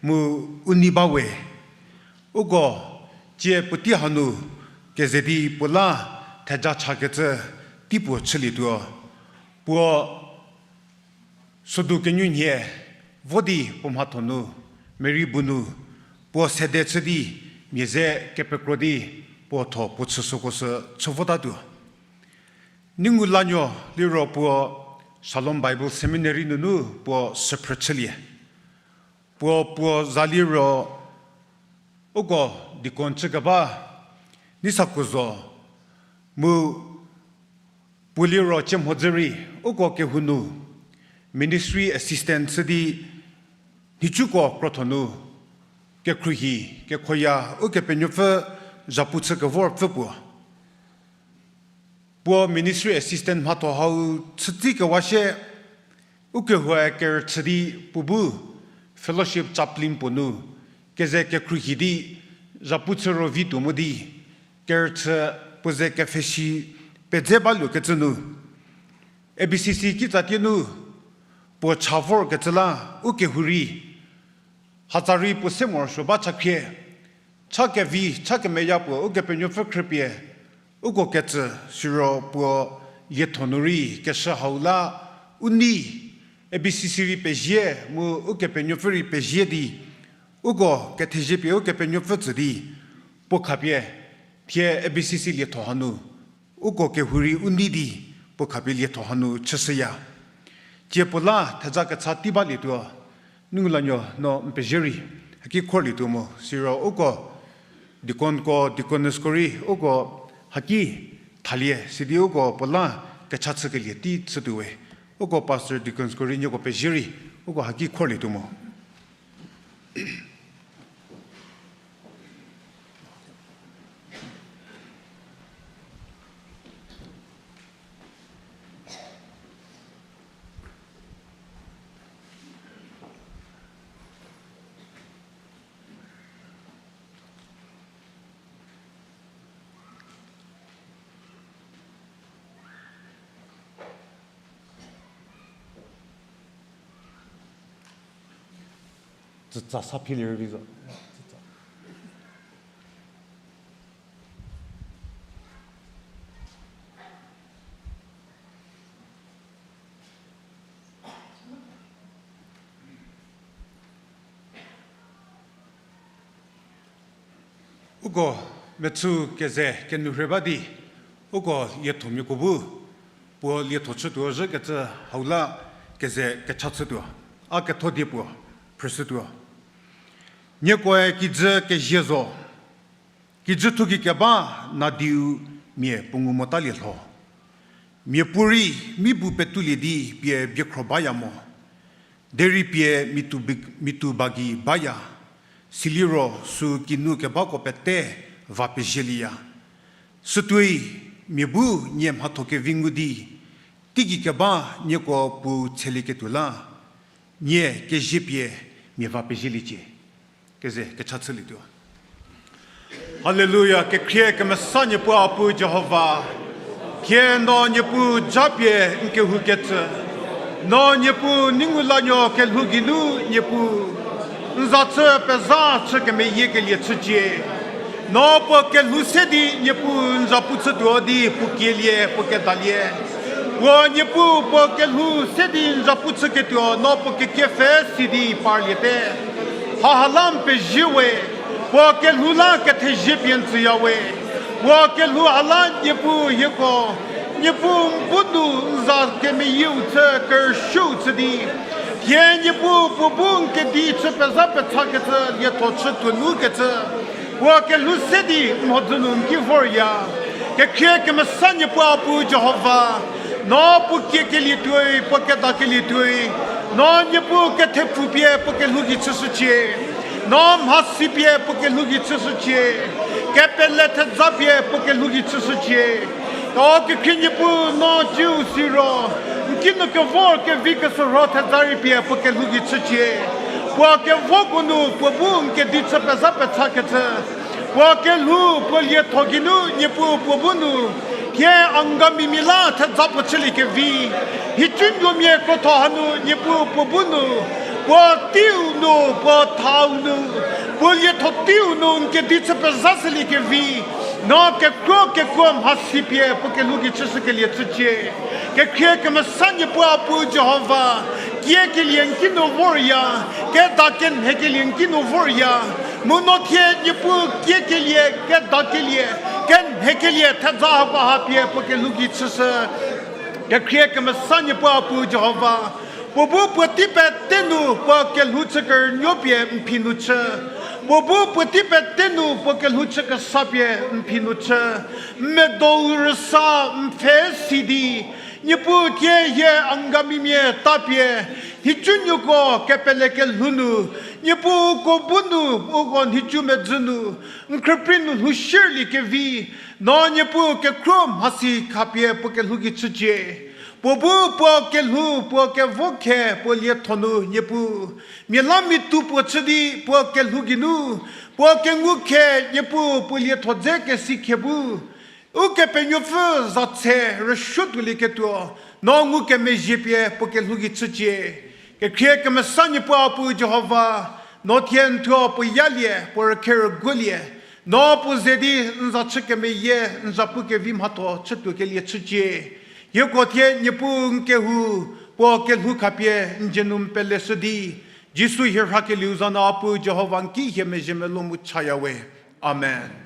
mu u nei ba we. Uko cie puotei hanu keze di puo la theja chakecü teipuo chülietuo. Puo sodu kenyunhie vo di puo mhatho nu, Mary bu nu, puo sede chü di mia ze kepekro di puo tho puo chüshüko sü chü votatuo. Ningulanyo liro puo Shalom Bible Seminary nunu puo süphrü chülie. Puo puo za liro uko deacon chükeba Nisakuzo mu puo liro cie mhodzü rei uko kehou nu ministry assistant chü di nhicuko krotho nu kekhruohi kekhoya Ukepenuopfü zhapu chü kevorpfü puo. Puo ministry assistant mhatho hau chütsi kewa shie, ukehoue kerüchü di puo bu fellowship chaplain puo nu keze kekhruohi di zhapu chü ro vi tuo mo di kerüchü puo ze kepfhesi pedze baluokecü nu A B C C kitsatie nu puo cha vorkecü la ukehou rei hatsa rei puo se morosuo ba chakhrie, cha kevi cha kemeya puo Ukepenuopfü khrüpie uko ketsü siro puo lietho nu rei keshü hau la u nei A B C C rei pezie mu Ukepenuopfü rei pezie di uko kethezie pie Ukepenuopfü tsü di puo khapie thie A B C C lietho hanu uko kehou rei u nei di puo khapie lietho hanu chüshüya. Tsie puo la theza kecha tei balietuo, nungu lanuo no n pezie rei, haki khorlietuo mo, siro uko deaconko, deaconessko rei uko haki thalie, sidi uko puo la kecha chükelie tei chütuo we. Uko pastor, deaconsko rei nieko pezie rei, uko haki khorlietuo mo. Tsütsa sa philie rei vi zo. Uko mechü keze kenourhei ba di, uko liethomiako bu puo lietho chütuo zhükecü hau la keze kecha chütuo, a ketho die puo phrüshütuo. Niekoe kijü kezie zo, kijü thugei keba nadiu mia puo ngu motalie lho. Miapuorei mi bu petulie di pie biekhro baya mo. Derei pie mitu bi-, mitu ba gei baya. Siliro sü kinu kebako pete va pezielieya. Sütuoi mia bu nie mhatho kevi ngu di, teigei keba nieko puo tselieketuo la, nie kezie pie mia va pezieliecie. Keze kecha chülietuo. Haleluya, kekhrie kemesa Niepuu a Pu Jihova. Thie no Niepuu japie n kehoukecü. No Niepuu nungu lanuo kelhou geinu Niepuu n za chü pezha chü kemeyiekelie chücie. No puo kelhou se di Niepuu n zapu chütuo di puo kielie, puo kedalie. Puo Niepuu puo kelhou se di n zapu chüketuo, no puo kekiepfhe si di parliete. Haha la n pezie we, puo kelhou la kethezie pie n tsüya we. Puo kelhou ha la Niepuu hieko, Niepuu n bu nu n za kemeyieu chü kerüshüu chü di. Thie Niepuu puo bu n kedi chü pezha pechakecü lietho chütuo nukecü. Puo kelhou se di mhodzü nu n ki vorya. Kekhrie kemesa Niepuu a Pu Jihova. No puo kiekelie tuoi, puo kedakelie tuoi. No Niepuu kethepfu pie puo kelhou gei chüshücie. No mhasi pie puo kelhou gei chüshücie. Kepele thedza pie puo kelhou gei chüshücie. O kekhrie Niepuu no ciu siro, n kinu kevor kevi kesürho thedza rei pie puo kelhou gei chücie. Puo kevoko nu puo bu n kedi chü pezha pechakecü. Puo kelhou, puo lietho geinu Niepuu puo bu nu, thie Angamimia la thedza puo chüliekevi. Nhicunuomia krotho hanu Niepuu puo bu nu, puo teiu nu, puo thau nu, puo lietho teiu nu n kedi chü pezha shüliekevi. No kekuo kekuo mhasi pie puo kelhou gei chüshükelie chücie. Kekhrie kemesa Niepuu a Pu Jihova, kiekelie n kinu vorya, keda kenhekelie n kinu vorya. Mu no thie Niepuu kiekelie, kedakelie, kenhekelie thedza hako ha pie puo kelhou gei chüshü. Kekhrie kemesa Niepuu a Pu Jihova, puo bu puotei pete nu puo kelhou chü kerünuo pie n phi nu chü. Puo bu puotei pete nu puo kelhou chü kesa pie n phi nu chü. N medou rüsa n pfhe si di, Niepuu thie hie Angamimia ta pie, nhicunuoko kepele kelhou nu, Niepuu uko bu nu, uko nhicu medzü nu, n khrüprei nu lhou shierliekevi, no Niepuu kekhro mhasi khapie puo kelhou gei chücie. Puo bu puo kelhou, puo kevo khe, puo lietho nu Niepuu, mia la mitu puo chü di puo kelhou geinu, puo kengu khe Niepuu puo lietho dze kesi khe bu Ukepenuopfü za tse rüsuo tuolieketuo, no ngukemezhie pie puo kelhou gei chücie. Kekhrie kemesa Niepuu a Pu Jihova, no thie n thuo puo yalie, puo rükhe rüguolie, no puo ze di n za chü kemeyie, n za pu kevi mhatho chütuokelie chücie. Hieko thie Niepuu n kehou, puo kelhou khapie n dzie nu n peleshü di, Jisu hie rhakelieu za nu a Pu Jihova n ki hie mezhie melou mu chaya we. Amen.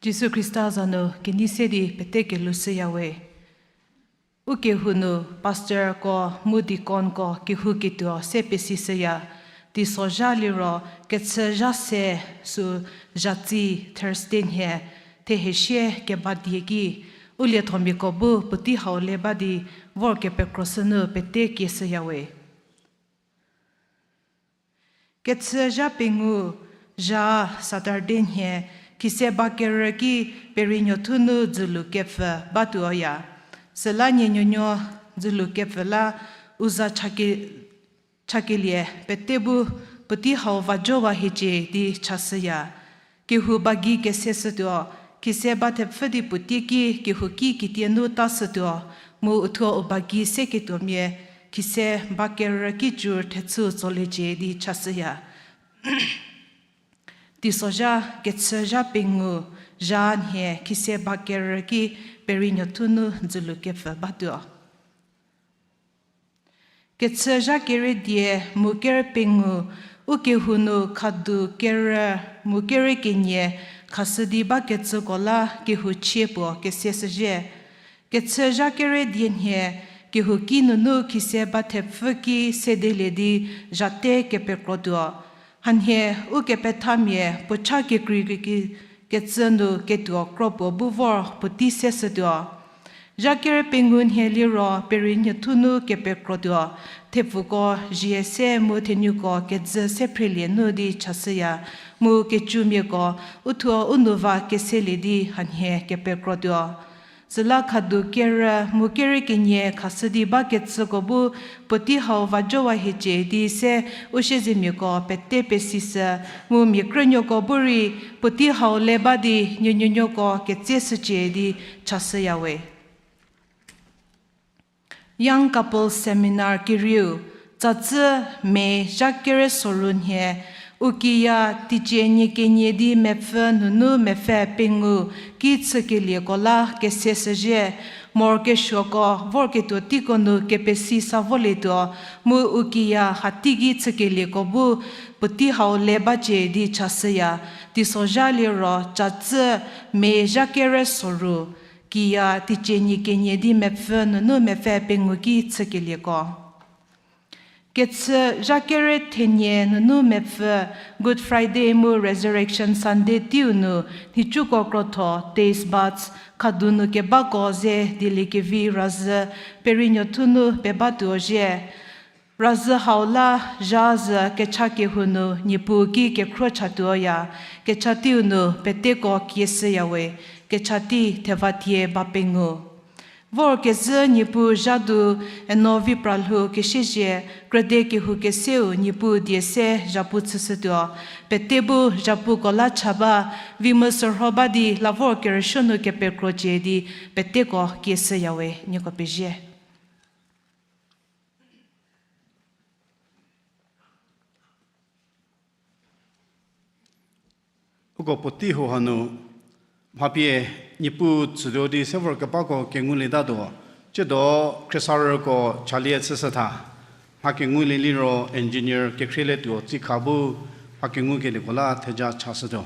Jisu Khrista za nu kenei se di pete kelhou shüyawe. Ukehou nu pastorko mu deaconko kehouketuo se pesishüya. Teisozha liro kechü zha se sü zatsi Thursday nhie thehesie keba die ki, u liethomiako bu puotei hau le ba di vor kepekroshü nu pete kieshüyawe. Kechü zha pengou zha Saturday nhie khise ba kerü ki Perinuothu nu dzülu kepfü batuoya. Süla nie nuonuo dzülu kepfü la u za chake- chakelie pete bu puotei hau va jowa hiecie di chashüya. Kehou ba gei keseshütuo, khise ba thepfü di puotei ki kehouki kitie nu tashütuo, mu uthuo u ba gei seketuomia khise ba kerü ki cür thechü tsoliecie di chashüya. Teisozha kechü zha pengou zha nhie khise ba kerü ki Perinuothu nu dzülu kepfü batuo. Kechü zha kere die mu kere pengou, ukehou nu khadu kerü mu kere kenie khashü di bakecüko la kehou chie puo keseshüzhie. Kechü zha kere die nhie kehouki nunu khise ba thepfü ki sedelie di zhate kepekrotuo. Hanhie ukepethamia puo cha kekreikrei kecü nu ketuo kro puo bu vor puotei seshütuo. Zha kere pengou nhie liro Perinuothu nu kepekrotuo, thepfuko zie se mu thenuko kejü se phrelie nu di chashüya, mu kecumiako uthuo u nou va keselie di hanhie kepekrotuo. Süla khadu kerü mu kere kenie khashü di bakecüko bu puotei hau va jowa hiecie di se u siezemiako pete pesishü, mu mia krünuoko bu rei puotei hau le ba di nie nuonuoko ketseshücie di chashüyawe. Young Couples Seminar kerieu, tsatsü May zha kere soru nhie, u kiya teicie nie kenie di mepfü nunu mepfü pengou ki chükelieko la keseshüzhie, morokesuoko vorketuo teiko nu kepesi sa volietuo, mu u kiya hateigei chükelieko bu puotei hau le bacie di chashüya, teisozha liro tsatsü May zha kere soru, kiya teicie nie kenie di mepfü nunu mepfü pengou ki chükelieko. Kechü zha kere thenie nunu mepfü, Good Friday mu Resurrection Sunday teiu nu nhicuko krotho taste buds khadu nu kebako ze dieliekevi razhü Perinuothu nu pebatuo zhie. Razhü hau la zha zhü kecha kehou nu Niepuu ki kekhro chatuoya, kecha teiu nu peteko kieshüyawe, kecha tei theva thie ba pengou. Vorkezhü Niepuu zha du, eno vi pralhou kesiezhie, krüde kehou keseu Niepuu die se zhapu chüshütuo, pete bu zhapuko la cha ba, vi mu sürho ba di la vor kerüsuo nu kepekrocie di peteko kieshüyawe, nieko pezie. Uko puotei hau hanu, mha pie Niepuu tsütuo di se vorkebako kengulietatuo, tsiedo khriesarüko chalie chüshütha, mha kengulie liro engineer Kekhrietuo Tsikha bu mha kengukelieko la theja chashütuo.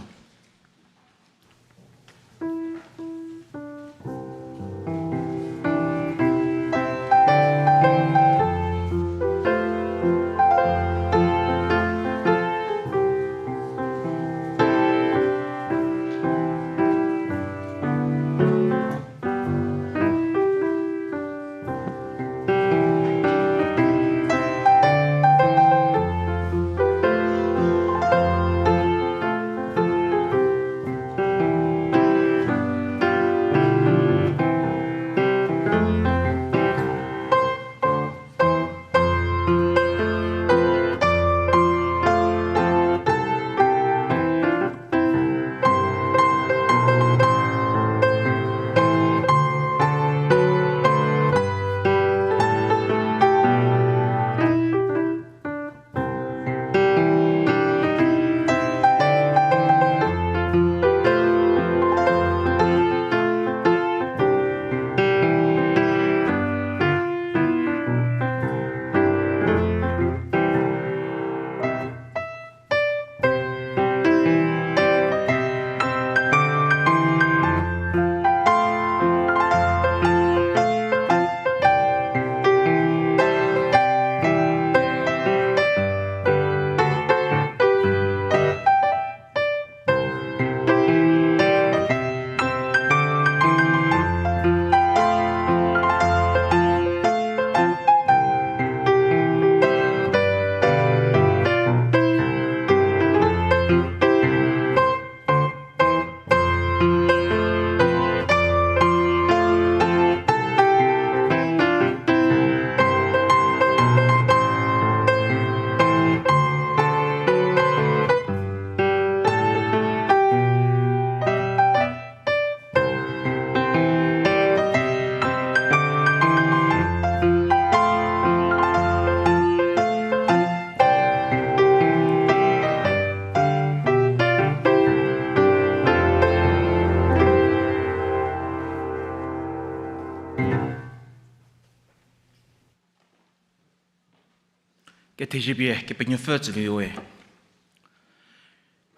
Kethezie pie Kepenuopfü tsülie we.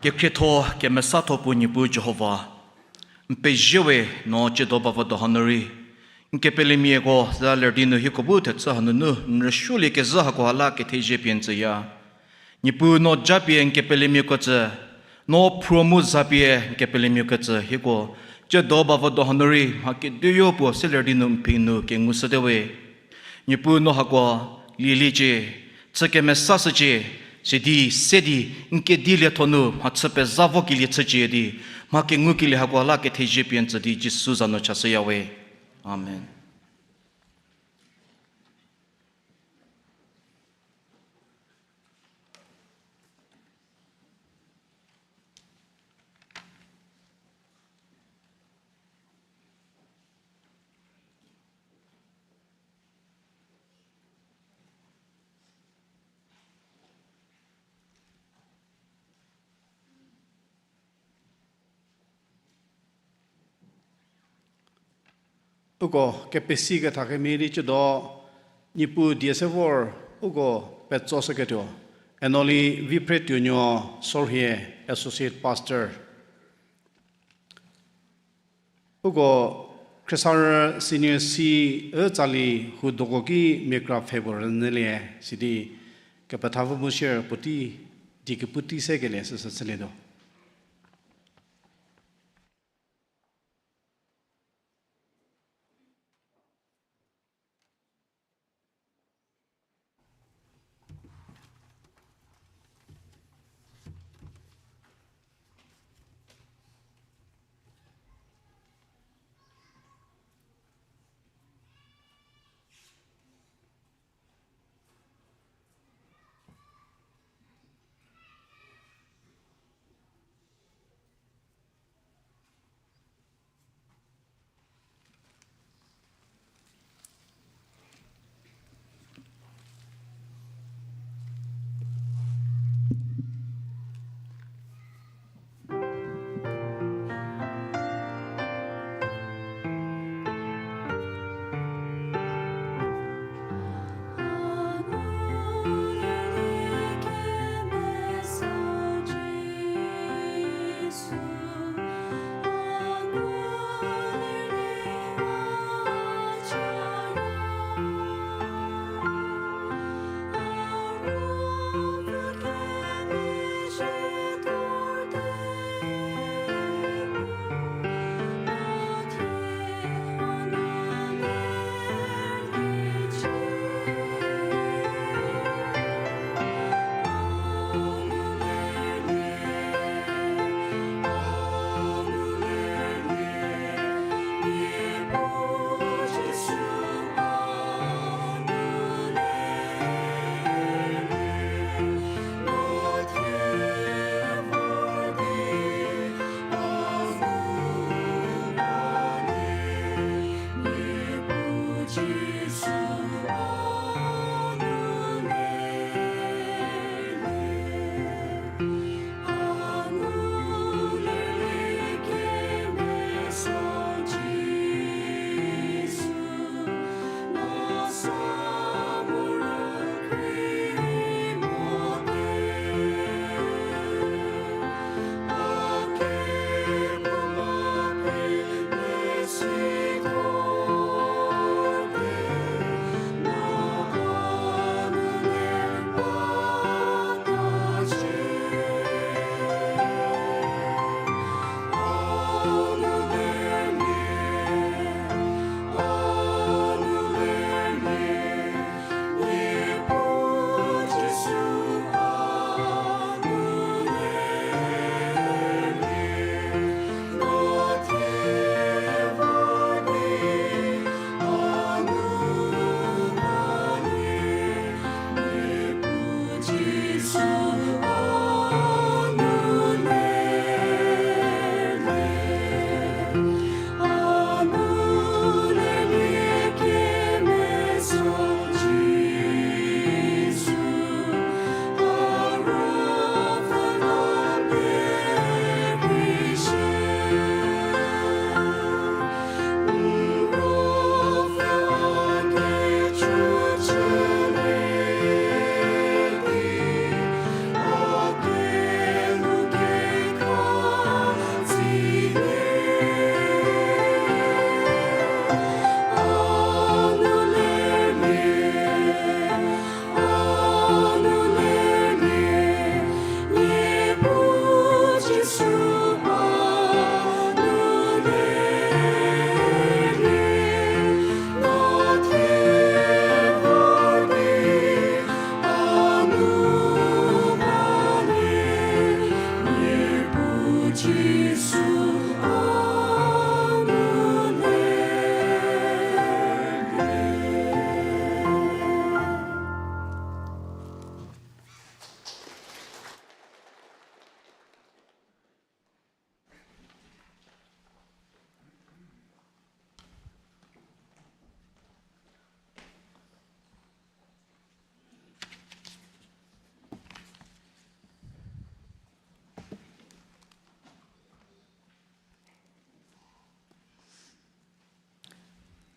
Kekhrietho, kemesatho puo Niepuu Jihova, n pezie we no tsiedo bavüdo hanu rei, n kepelemiako za ler di nu hieko bu thechü hanunu n rüsuoliekezhü hakoha la kethezie pie n tsüya. Niepuu no japie n kepelemiako tsü, no phruo mu zapie n kepelemiako tsü hieko, tsiedo bavüdo hanu rei mha keduoyo puo se ler di nu n phi nu kengushüte we. Niepuu no hako lieliecie, chü kemesashücie, sidi se di n kedi lietho nu mhachü pezha vokelie chücie di, mha kengukelie hakoha la kethezie pie n tsü di Jisu za nu chashüya we. Amen. Uko kepesi kethakemhie di chüdo, Niepuu die se vor uko petsoshüketuo, Enoli Viphretuonuo Sorhie, Associate Pastor. Uko Khriesarü Senior C ü tsali hudoko ki miakra pfhe puo rünyülie, sidi kepethapfü mu share puotei, die kepu tei se kelie süsü chülietuo.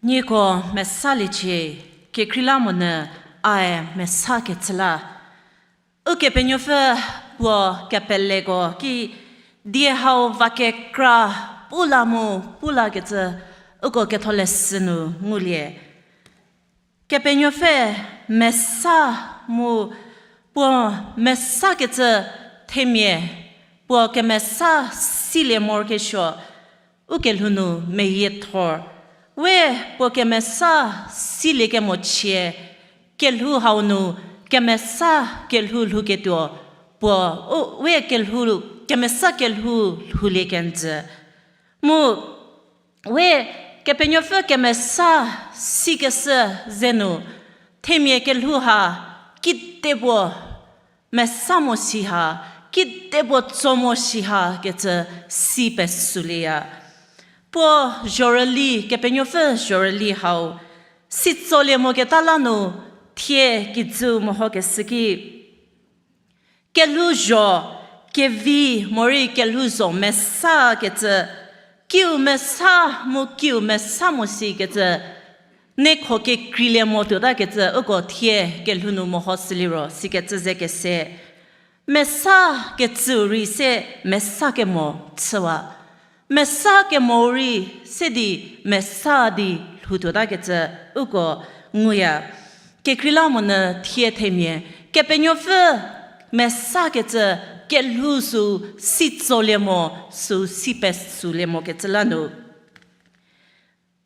Nieko mesaliecie, kekreilamonyü ae mesakecü la. Ukepenuopfü puo kepeleko ki die hau va kekra pu la mu pu lakecü uko ketholeshü nu ngulie. Kepenuopfü mesa mu puo mesakecü themia puo kemesa silie morokesuo, ukelhou nu meyiethor. We puo kemesa siliekemochie, kelhou hau nu kemesa kelhou lhouketuo, puo, u, we kelhou, kemesa kelhou lhoulie kenjü. Mu, we Kepenuopfü kemesa sikeshü zenu, themia kelhou ha kidepuo mesa mo si ha, kidepuo tso mo si ha kecü si pesülieya. Puo zhorüli, Kepenuopfü zhorüli hau, sitsolie moketa la nu, thie kijüu mehokeshü ki, kelhouzho, kevi, morei kelhouzho mesakecü, kiu mesa mu kiu mesa mo sikecü, nekho kekreilie mo tuotakecü uko thie kelhou nu meho süliro sikecü ze kese. Mesakecüu rei se mesa kemo chüwa. Mesa kemou rei se di mesa di lhoutuotakecü uko nguya. Kekreilamonyü thie themia, Kepenuopfü mesakecü kelhou süu sitsolie mo, süu si pesülie mokecü la nu.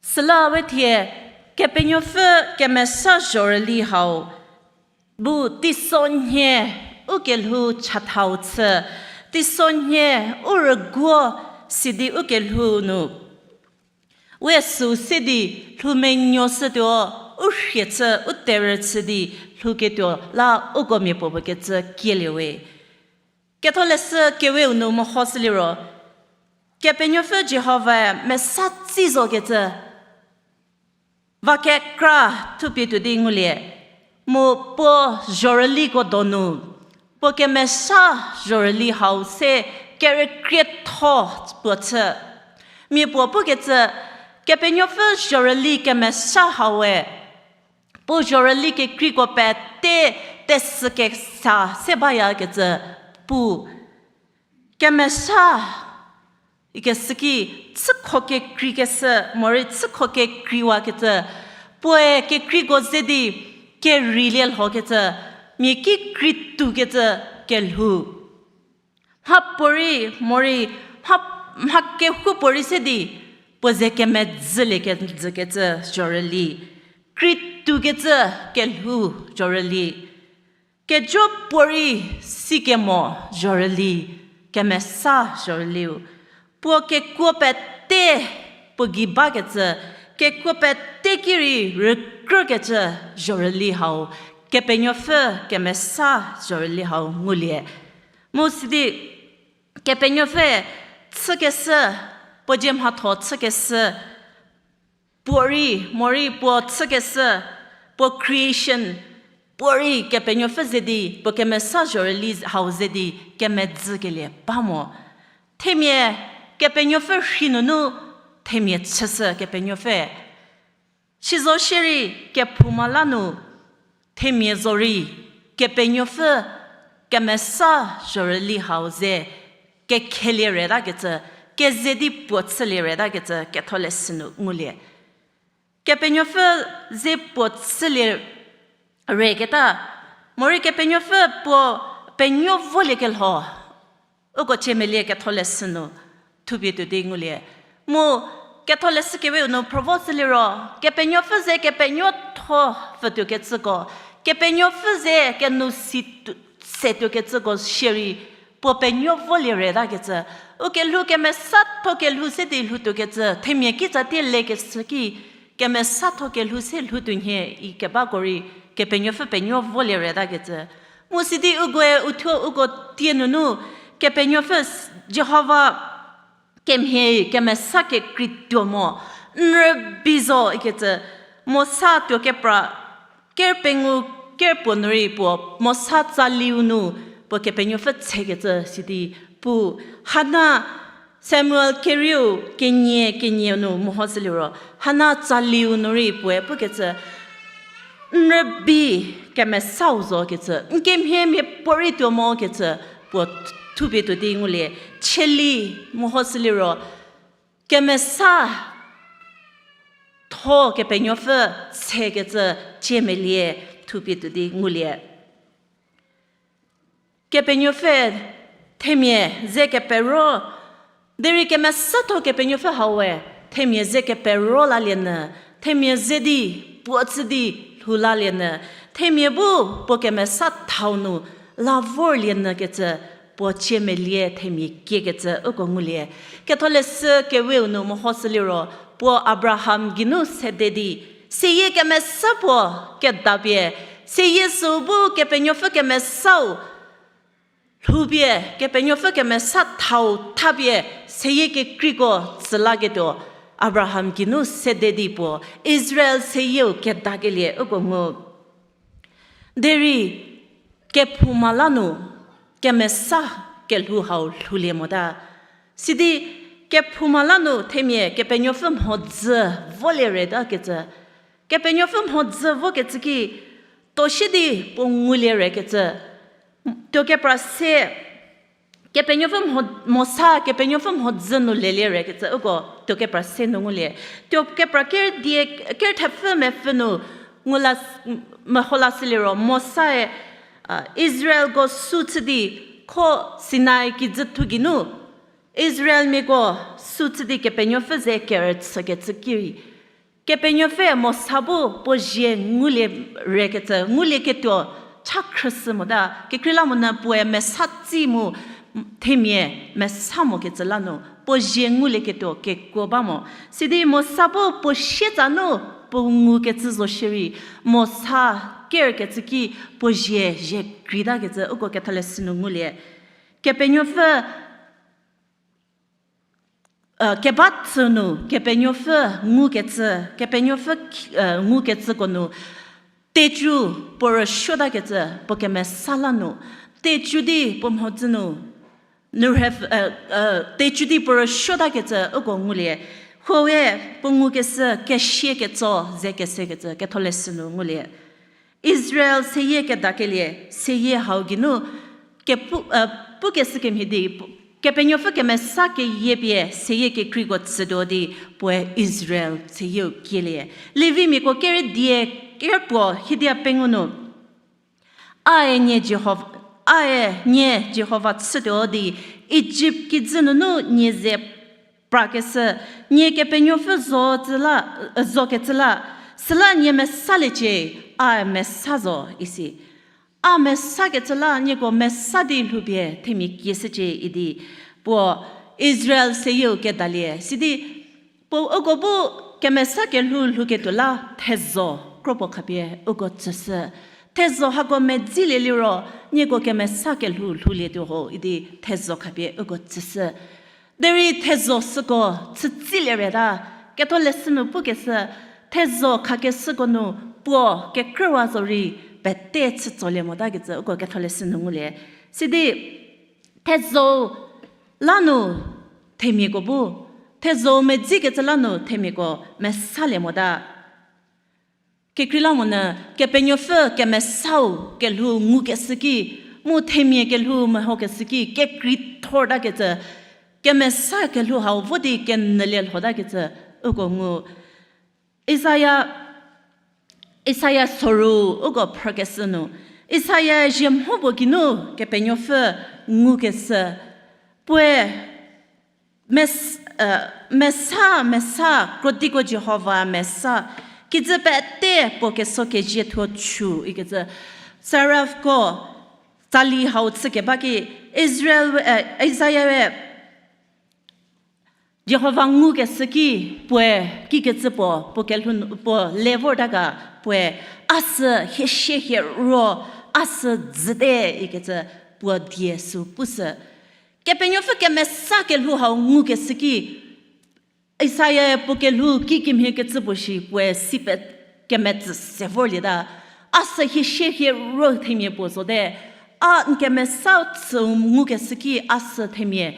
Süla we thie, Kepenuopfü kemesa zhorüli hau, bu teisonhie u kelhou chathau chü, teisonhie u rüguo sidi u kelhou nu. We süu se di lhou menuoshütuo, u rhie chü, u terhü chü di lhouketuo la uko miapuopuo kecü kielie we. Ketholeshü keweu nu meho süliro, Kepenuopfü Jihovae mesa tsi zokecü, va kekra thupie tuo di ngulie, mu puo zhorüliko donu, puo kemesa zhorüli hau se kerükrietho puo chü. Mia puo pukecü, Kepenuopfü zhorüli kemesa haue, puo zhorüli kekreiko pete tesükesa se bayakecü pu. Kemesa ikeshü ki, chükho kekreikeshü, morei chükho kekreiwakecü, puoe kekreiko ze di kerei lielhokecü, mia ki krei tuokecü kelhou. Mhapuorei, morei, mha, mha kehoupuorei se di, puo ze kemedzülie kenjükecü zhorüli. Krei tuokecü kelhou zhorüli. Kejo puorei sikemo zhorüli, kemesa zhorüliu. Puo kekuo pete puo gei bakecü, kekuo pete ki rei rükrükecü zhorüli hau, Kepenuopfü kemesa zhorüli hau ngulie. Mu sidi, Kepenuopfü chükeshü, puo dzie mhatho chükeshü, puorei, morei puo chükeshü, puo creation, puorei Kepenuopfü ze di, puo kemesa zhorüli hau ze di, kemedzükelie ba mo. Themia Kepenuopfü rhi nunu, themia chüshü Kepenuopfü. Sizo shierei kephouma la nu, themia zorei, Kepenuopfü kemesa zhorüli hau ze, kekhelie retakecü, keze di puo chülie retakecü, ketholeshü nu ngulie. Kepenuopfü ze puo chülie reketa, morei Kepenuopfü puo penuo voliekelho, uko ciemelie ketholeshü nu thupie tuo di ngulie. Mu ketholeshü keweu nu phrüvo süliro, Kepenuopfü ze kepenuotho pfütuokecüko, Kepenuopfü ze kenou si tu-, setuokecüko shierei, puo penuo volie retakecü, u kelhou kemesatho kelhou se di lhoutuokecü, themia kitsatie lekeshü ki, kemesatho kelhou se lhoutuo nhie ikebako rei, Kepenuopfü penuo volie retakecü. Mu sidi ukoe uthuo uko tie nunu, Kepenuopfü s-, Jihova kemhie kemesa kekreituo mo, n rübei zo ikecü, Mosa tuo kepra, ker pengou, ker puo nu rei puo, Mosa tsaliu nu, puo Kepenuopfü tsekecü sidi pu, Hana, Samuel kerieu kenie kenie nu mehoshüliro, Hana tsaliu nu rei puoe pukecü, n rübei kemesau zokecü, n kemhie miapuorei tuo mokecü, puo thupie tuo di ngulie. Cheli mehoshüliro, kemesa tho Kepenuopfü sekecü ciemelie thupie tuo di ngulie. Kepenuopfü themia ze kepero, derei kemesatho Kepenuopfü hau we, themia ze kepero lalie nyü, themia ze di puo chü di lhou lalie nyü, themia bu puo kemesa thau nu la vorlie nyükecü, puo ciemelie themia kiekecü uko ngulie. Ketholeshü keweu nu mehoshüliro, puo Abraham geinu sede di, seyie kemesa puo kedapie, seyie süu bu Kepenuopfü kemesau lhoupie, Kepenuopfü kemesa thau thapie, seyie kekreiko tsü laketuo, Abraham geinu sede di puo Israel seyieu kedakelie uko ngu. Derei kephouma la nu kemesa kelhou hau lhoulie mota. Sidi kephouma la nu themia Kepenuopfü mhodzü volie retakecü, Kepenuopfü mhodzü vokecü ki, toshü di puo ngulie rekecü, tuokepra se, Kepenuopfü mho-, Mosa Kepenuopfü mhodzü nu lelie rekecü uko tuokepra se nu ngulie. Tuokepra ker die, ker thepfü mepfü nu ngula s-, meholashüliro Mosae, a, Israelko sü chü di kho Sinai kijüthu geinu, Israelmiako sü chü di Kepenuopfü ze kerüchükecü ki, Kepenuopfü Mosa bu puo zie ngulie rekecü, ngulieketuo cha khrüshü mota, kekreilamonyü puoe mesa tsi mu themia mesa mokecü la nu, puo zie ngulieketuo kekuo ba mo. Sidi Mosa bu puo sietsa nu puo ngukecü zo shierei, Mosa kerkecü ki puo zie zie kreitakecü uko Ketholeshü nu ngulie. Kepenuopfü, e, keba tsü nu Kepenuopfü ngukecü, Kepenuopfü k-, e, ngukecüko nu, tecu puo rüsuotakecü puo kemesa la nu, tecu di puo mhodzü nu, nurhef-, e, e, tecu di puo rüsuotakecü uko ngulie. Khoe puo ngukeshü kesia ketso ze kesekecü Ketholeshü nu ngulie. Israel seyie kedakelie, seyie hau geinu kepu-, e, pukeshü kemhie di, pu-, Kepenuopfü kemesa keyie pie seyie kekreiko tsütuo di puoe Israel seyieu kielie. Levimiako ker die ker puo hiedia pengou nu, Ae nie Jihov-, ae nie Jihova chütuo di, Ijipt kijü nunu nie ze prakeshü, nie Kepenuopfü zo tsü la, zokecü la, süla nie mesaliecie, a mesa zo, isi. A mesakecü la nieko mesa di lhoupie themia kieshücie idi, puo Israel seyieu kedalie. Sidi puo uko bu kemesa kelhou lhouketuo la thezo kropuo khapie uko tsüshü. Thezo hako medzilie liro, nieko kemesa kelhou lhoulietuo ho idi thezo khapie uko tsüshü. Derei thezo süko chütsilie reta, Ketholeshü nu pukeshü, thezo khakeshüko nu puo kekrüwa zorei pete chütsolie motakecü uko Ketholeshü nu ngulie. Sidi thezo la nu themiako bu, thezo medzikecü la nu themiako mesalie mota. Kekreilamonyü Kepenuopfü kemesau kelhou ngukeshü ki, mu themia kelhou mehokeshü ki, kekreithortakecü, kemesa kelhou hau vo di kenyülie lhotakecü uko ngu. Isaia, Isaia soru uko phrükeshü nu, Isaia zhie mho puo geinu Kepenuopfü ngukeshü, puoe mes-, e, mesa, mesa, krodiko Jihova mesa, kijü pete puo keso kezie thuo chu ikecü, seraphko tsali hau chükeba ki, Israel, e, Isaia we Jihova ngukeshü ki puoe kikecü puo, puo kelhou nu, puo le vorta ga, puoe, a sü hie sie hie ro, a sü dzüte ikecü puo die sü pushü. Kepenuopfü kemesa kelhou hau ngukeshü ki, Isaia puo kelhou kikemhie kecü puo shi puoe si pe kemetsü se vorlieta. A sü hie sie hie ro themia puo zote. A n kemesa tsü ngukeshü ki a sü themia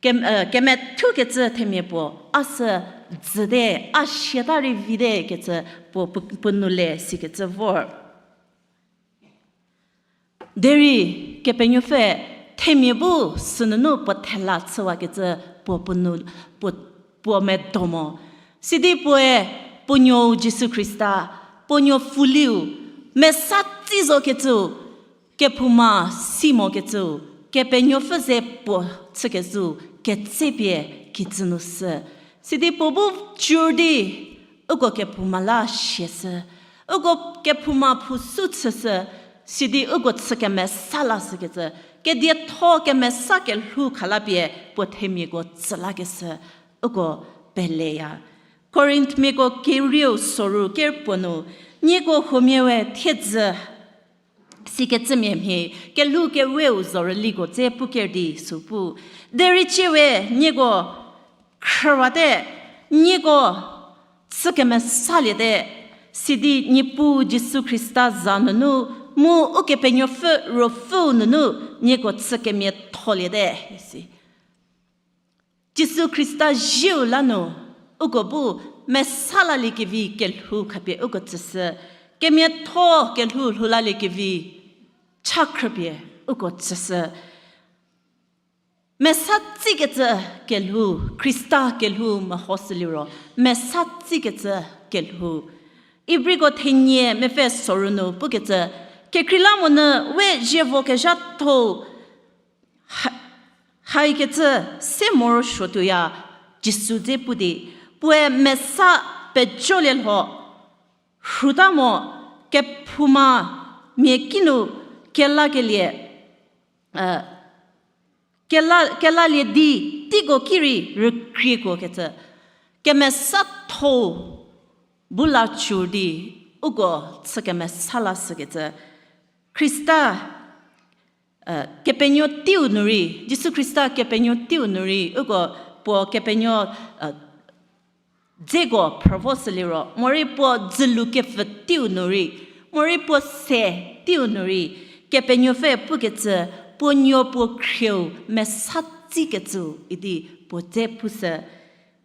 Kem-, e, kemethukecü themia puo, a sü dzüte, a siata rei vite kecü puo pu-, puo nu le sikecü vor. Derei Kepenuopfü themia bu sünunu puo thela chüwakecü puo puo nu, puo, puo medo mo. Sidi puoe puo nuou Jisu Khrista, puo nuo pfuliu, mesa tsi zokecüu, kephouma si mokecüu, Kepenuopfü ze puo chükecüu, ketsepie kijü nu sü. Sidi puo bu cur di, uko kephouma la siashü. Uko kephouma phu su chüshü, sidi uko chü kemesa lashükecü. Kedietho kemesa kelhou khalapie puo themiako tsü lakeshü, uko peleya. Korinthmiako kerieu soru ker puo nu, nieko huomia we thiedzü sikecümia mhie, kelhou keweu zhorüliko dze puker di sü pu. Derei cie we nieko khrüwate, nieko chü kemesaliete, sidi Niepuu Jisu Khrista za nunu, mu Ukepenuopfü Ruopfüu nunu nieko chü kemiatholiete, isi. Jisu Khrista zieu la nu, uko bu mesa laliekevi kelhou khapie uko tsüshü, kemiatho kelhou lhou laliekevi cha khrüpie uko tsüshü. Mesa tsikecü kelhou, Khrista kelhou mehoshüliro, mesa tsikecü kelhou. Ibriko thenie mepfü soru nu pukecü, kekreilamonyü we zievo kezhatho ha-, haikecü se morosuotuoya Jisu dze pu di, puoe mesa pejolie lho, rhuta mo, kephouma mia kinu kelakelie, e, kela, kelalie di teiko ki rei rükriekuokecü, kemesatho bu la cur di uko chü kemesa lashükecü. Khrista, e, kepenuo teiu nu rei, Jisu Khrista kepenuo teiu nu rei, uko puo kepenuo, e, dzeko phrüvoshüliro, morei puo dzülu kepfü teiu nu rei, morei puo se teiu nu rei, Kepenuopfü pukecü, puo nuo puo khrieu mesa tsikecüu idi puo dze pushü.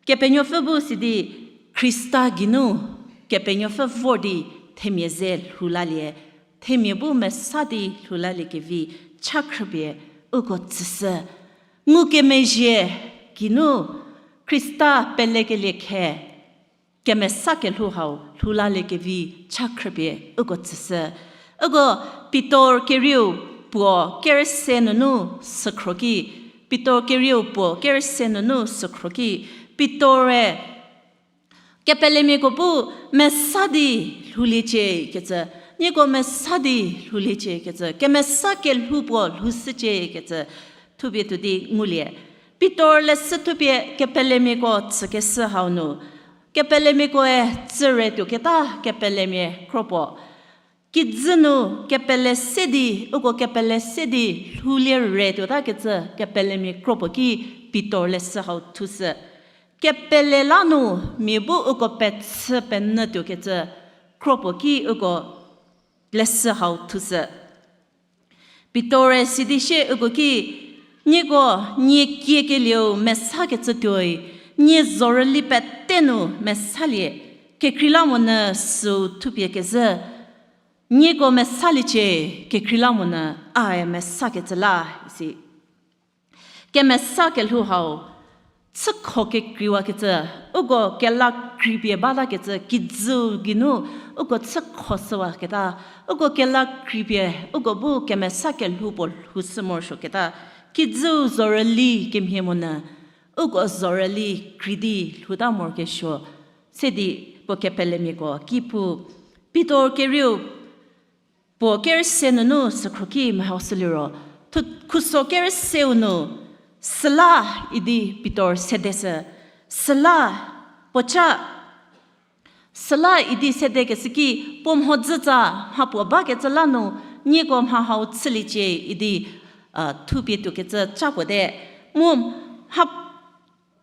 Kepenuopfü bu sidi Khrista geinu, Kepenuopfü vor di themia ze lhou lalie, themia bu mesa di lhou laliekevi cha khrüpie uko tsüshü. Ngukemezhie geinu Khrista pelekelie khe, kemesa kelhou hau lhou laliekevi cha khrüpie uko tsüshü. Uko Pitor kerieu puo kerüse nunu sükhro ki, Pitor kerieu puo kerüse nunu sükhro ki, Pitor-e kepelemiako bu mesa di lhouliecie kecü, nieko mesa di lhouliecie kecü, kemesa kelhou puo lhoushücie kecü, thupie tuo di ngulie. Pitor leshü thupie kepelemiako tsükeshü hau nu, kepelemiakoe tsüre tuoketa kepelemia kro puo. Kijü nu kepele se di, uko kepele se di lhoulie re tuotakecü kepelemia kro puo ki Pitor leshü hau thushü. Kepele la nu mia bu uko pechü penyü tuokecü kro puo ki uko leshü hau thushü. Pitor-e sidi sie uko ki, nieko nie kiekelieu mesakecü tuoi, nie zhorüli pete nu mesalie, kekreilamonyü süu thupie kezhü, nieko mesaliecie, kekreilamonyü ae mesakecü la, isi. Kemesa kelhou hau, chükho kekreiwakecü, uko kela kreipie batakecü, kijüu geinu, uko chükho shüwaketa, uko kela kreipie, uko bu kemesa kelhou puo lhoushü morosuoketa, kijüu zhorüli kemhie monyü, uko zhorüli krei di lhouta morokesuo, se di puo kepelemiako ki pu, Pitor kerieu puo kerüse nunu sükhro ki mehoshüliro, thu-, khuso kerüseu nu, süla idi Pitor sedeshü, süla, puoca, süla idi sedekeshü ki, puo mhodzütsa mhapuo bakecü la nu, nieko mha hau chüliecie idi, a, thupie tuokecü ca puo te. Mu mha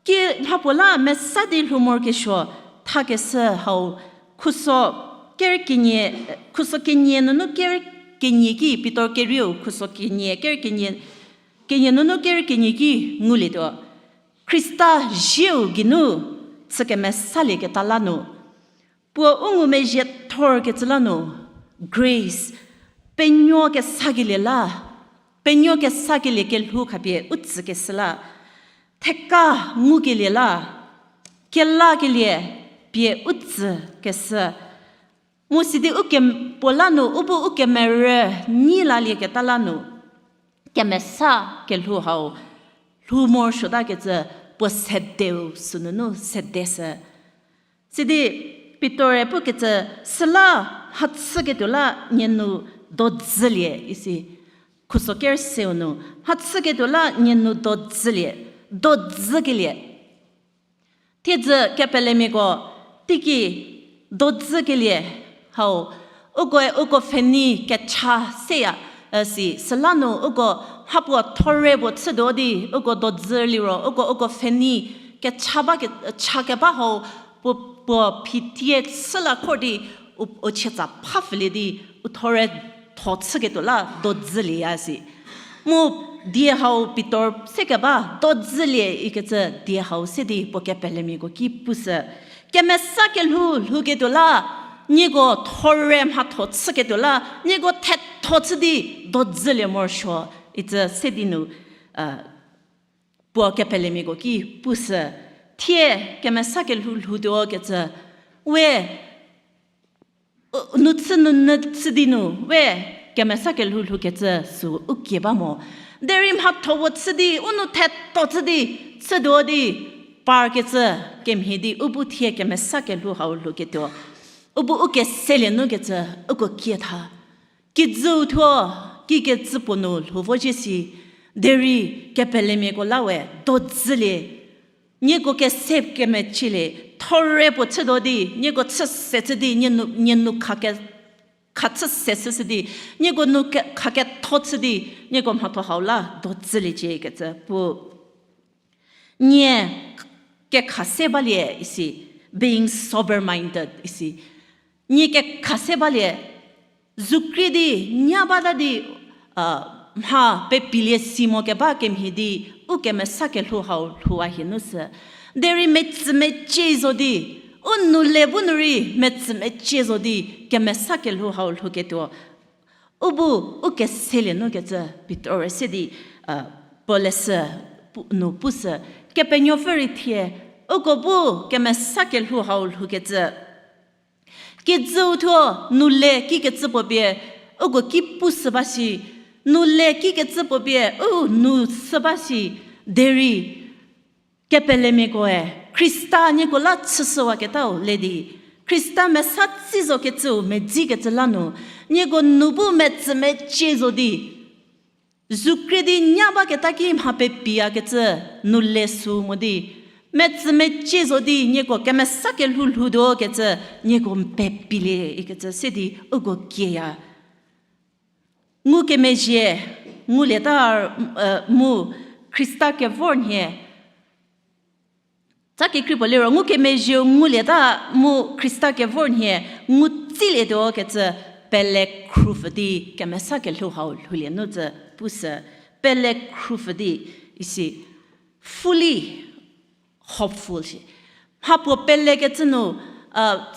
ki mhapuo la mesa di lhou morokesuo thakeshü hau khuso ker kenie, khuso kenie nunu ker kenie ki Pitor kerieu khuso kenie ker kenie, kenie nunu ker kenie ki ngulietuo. Khrista zieu geinu chü kemesalieketa la nu, puo u ngumezhie thorkecü la nu, grace, penuo kesakelie la, penuo kesakelie kelhou khapie u tsükeshü la, theka ngukelie la, kelakelie pie u tsükeshü. Mu sidi u ke-, puo la nu, u bu u kemerü nyi lalieketa la nu, kemesa kelhou hau lhou morosuotakecü puo sedeu sünunu sedeshü. Sidi Pitor-e pukecü, süla mhachüketuo la nie nu dodzülie isi. Khuso ker seu nu, mhachüketuo la nie nu dodzülie, dodzükelie. Thiedzü kepelemiako teiki dodzükelie hau, ukoe uko pfhenei kecha seya, e, si, süla nu uko mhapuo thorei puo chütuo di, uko dodzü liro, uko, uko pfhenei kecha ba ke, cha keba hau, puo, puo phitie chü la khor di, u, u chietsa phapfülie di, u thorei tho chüketuo la dodzülieya si. Mu die hau Pitor se keba dodzülie ikecü die hau se di puo kepelemiako ki pushü. Kemesa kelhou lhouketuo la, nieko thorei mhatho chüketuo la, nieko thetho chü di dodzülie morosuo, icü se di nu, puo kepelemiako ki pushü. Thie kemesa kelhou lhoutuo kecü, we, u, nu chü nu nyü chü di nu, we, kemesa kelhou lhoukecü sü u kie ba mo. Derei mhatho puo chü di, u nu thetho chü di, chütuo di, parkecü kemhie di, u bu thie kemesa kelhou hau lhouketuo. U bu u keselie nukecü, uko kie tha. Kijüu thuo, kikecü puo nu lhou vo zhie si, derei kepelemiako la we dodzülie. Nieko kese kemecielie, thorei puo chütuo di, nieko chü se chü di, nie nu, nie nu khake, kha chü se chü si di, nieko nu ke, khaketho chü di, nieko mhatho hau la dodzüliecie kecü pu. Nie kekha se balie isi, being sober minded isi. Nie kekha se balie, zukrie di, nya bata di, mha pepilie si mo keba kemhie di, u kemesa kelhou hau lhouwa hie nu sü. Derei metsümecie zo di, u nu le bu nu rei metsümecie zo di, kemesa kelhou hau lhouketuo. U bu, u keselie nukecü Pitor se di, puo leshü, nu pushü, Kepenuopfü rei thie, uko bu kemesa kelhou hau lhoukecü. Kijüu thuo nu le kikecü puo pie, uko ki pushü ba si, nu le kikecü puo pie, u nu sü ba si, derei kepelemiakoe, Khrista nieko la chüshüwaketau le di, Khrista mesa tsi zokecüu medzikecü la nu, nieko nu bu metsümecie zo di, zukrie di nya baketa ki mha pepiyakecü nu le sü mo di, metsümecie zo di nieko kemesa kelhou lhoutuo kecü nieko n pepilie ikecü se di uko kieya. Ngukemezhie, ngulieta, mu Khrista kevor nhie. Tsa kekrei puo liro, ngukemezhieu ngulieta mu Khrista kevor nhie, ngu tsilietuo kecü pele khrupfü di kemesa kelhou hau lhoulie nu tsü pushü, pele khrupfü di isi fully hopeful shi. Mhapuo pelekecü nu,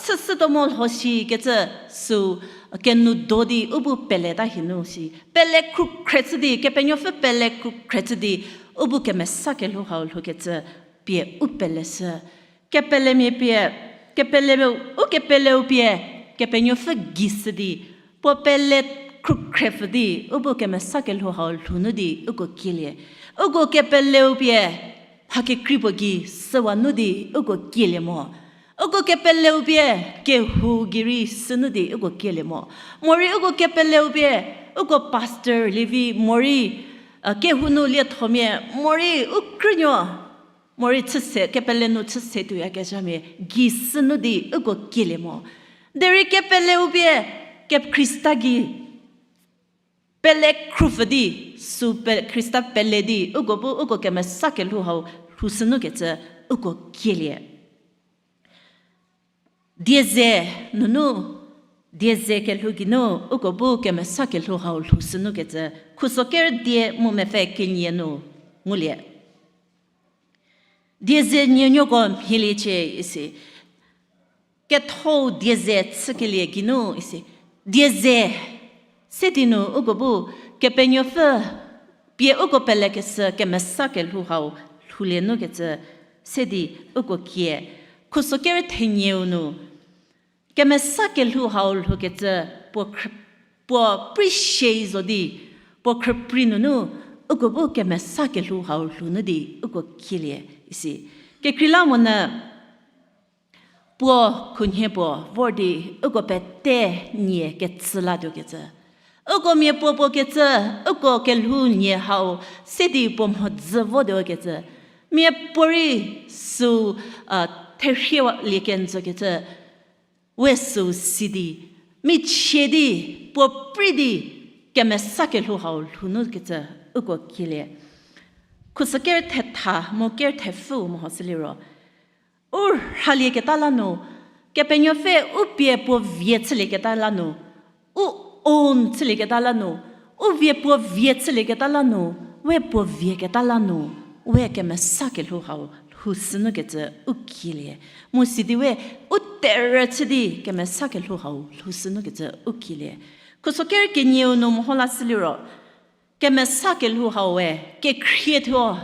chüshütuo mo lho shikecü sü kenu do di u bu peleta hie nu shi. Pele khrükhre chü di, Kepenuopfü pele khrükhre chü di, u bu kemesa kelhou hau lhoukecü pie u peleshü. Kepelemia pie, kepele, u kepeleu pie, Kepenuopfü gei shü di, puo pele khrükhrepfü di, u bu kemesa kelhou hau lhou nu di uko kielie. Uko kepeleu pie, mha kekrei puo gei shüwa nu di uko kielie mo. Uko kepeleu pie, kehou gei rei shü nu di uko kielie mo. Morei uko kepeleu pie, uko pastor lievi morei, kehou nu liethomia morei u krünuo, morei chüse, kepele nu chüse tuoyakezhamia gei shü nu di uko kielie mo. Derei kepeleu pie, ke Khrista gei pele khrüpfü di, sü pe, Khrista pele di, uko bu uko kemesa kelhou hau lhoushü nukecü uko kielie. Dieze nunu, dieze kelhou geinu uko bu kemesa kelhou hau lhoushü nukecü, Khuso ker die mu mepfü kenie nu ngulie. Dieze nuonuoko mhieliecie isi. Kethou dieze chükelie geinu isi. Dieze se di nu uko bu Kepenuopfü pie uko pelekeshü kemesa kelhou hau lhoulie nukecü se di uko kie. Khuso ker thenieu nu kemesa kelhou hau lhoukecü puo khrü-, puo prei shie zo di, puo khrüprei nunu, uko bu kemesa kelhou hau lhou nu di uko kielie isi. Kekreilamonyü puo khunhie puo vor di uko pete nie kecü latuokecü. Uko mia puo puokecü, uko kelhou nie hau, se di puo mhodzü votuokecü. Mia puorei süu, a, therhielie kenjükecü. We süu si di, michie di, puo prei di, kemesa kelhou hau lhou nukecü uko kielie. Khuso ker thetha mu ker thepfü mehoshü liro, u rhalieketa la nu, Kepenuopfü u pie puo vie chülieketa la nu, u own chülieketa la nu, u vie puo vie chülieketa la nu, we puo vieketa la nu, we kemesa kelhou hau lhou sünukecü u kielie. Mu sidi we u terhü chü di kemesa kelhou hau lhou sünukecü u kielie. Khuso ker kenieu nu meho lashü liro, kemesa kelhou hau we kekhrie thuo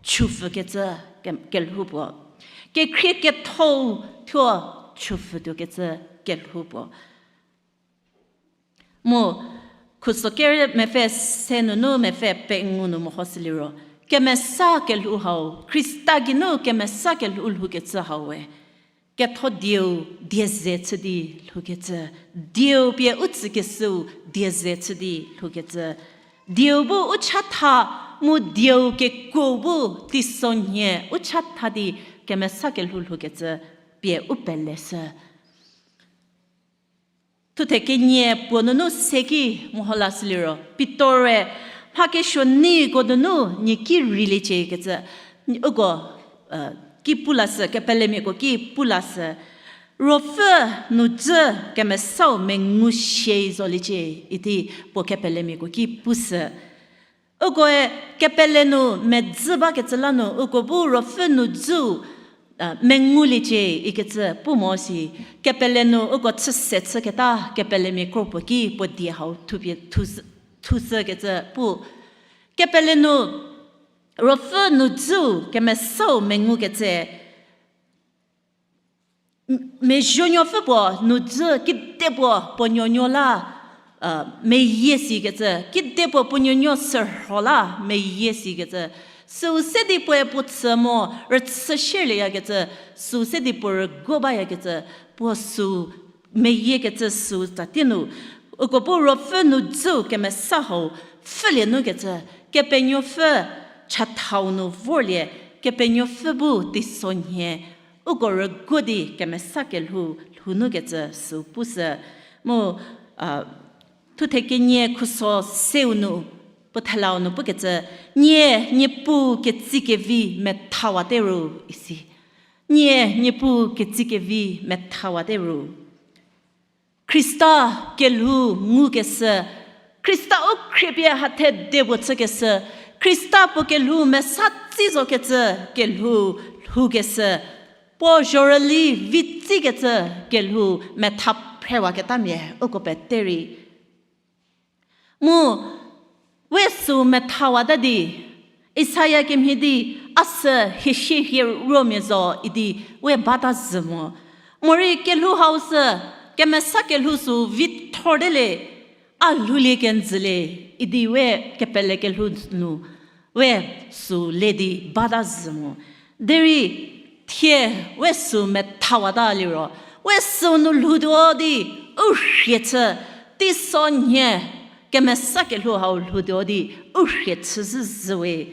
chüpfükecü ke-, kelhou puo. Kekhrie kethou thuo chüpfütuokecü kelhou puo. Mu khuso ker mepfü se nunu mepfü pengou nu mehoshü liro, kemesa kelhou hau, Khrista geinu kemesa kelhou lhoukecü hau we ketho dieu dieze chü di lhoukecü, dieu pie u tsükeshüu dieze chü di lhoukecü, dieu bu u chatha, mu dieu kekuo bu teisonhie u chatha di kemesa kelhou lhoukecü pie u peleshü. Thuthe kenie puo nunu seki meho lashü liro, Pitor-e mha kesuo neiko nunu nie ki reiliecie kecü, uko, ki pu lashü, kepelemiako ki pu lashü, Ruopfü nudzü kemesau mengu shie zoliecie idi puo kepelemiako ki pushü. Ukoe kepele nu medzü bakecü la nu, uko bu Ruopfü nudzüu, menguliecie ikecü pu mo si, kepele nu uko chüse chüketa kepelemia kro puo ki puo die hau thupie thu-, thushükecü pu. Kepele nu Ruopfü nudzüu kemesau mengukecü, m-, mezhonuopfü puo nudzü kedipuo puo nuonuo la, meyie sikecü, kedipuo puo nuonuo sürho la meyie sikecü. Süu se di puoe puo chü mo, rüchü shierlieyakecü, süu se di puo rüguo bayakecü, puo süu meyiekecü süu tsatie nu, uko bu Ruopfü nudzüu kemesa hau pfhülie nukecü, Kepenuopfü chathau nu vorlie, Kepenuopfü bu teisonhie, uko rüguo di kemesa kelhou lhou nukecü süu pushü. Mu, thuthe kenie khuso seu nu, puo thelau nu pukecü, nie, Niepuu ketsi kevi methawate ru isi. Nie, Niepuu ketsi kevi methawate ru. Khrista kelhou ngukeshü, Khrista u khriepie hathe de puo chükeshü, Khrista puo kelhou mesa tsi zokecü kelhou lhoukeshü, puo zhorüli vi tsikecü kelhou metha phrewaketamia uko pete rei. Mu, we süu methawata di, Isaia kemhie di, a sü hieshie hie ruomia zo idi we bata zhü mo. Morei kelhou hau sü, kemesa kelhou süu vithorte le, a lhoulie kenjülie idi we kepele kelhou nu, we süu le di bata zhü mo. Derei thie we süu methawata liro, we süu nu lhoutuo di, u rhie chü, teisonhie, kemesa kelhou hau lhoutuo di, u rhie chü zhü zhü we.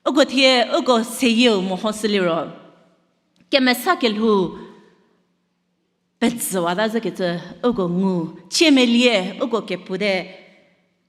Uko thie, uko seyieu mehoshü liro, kemesa kelhou pezüwata zhükecü uko ngu, chiemelie uko kepute,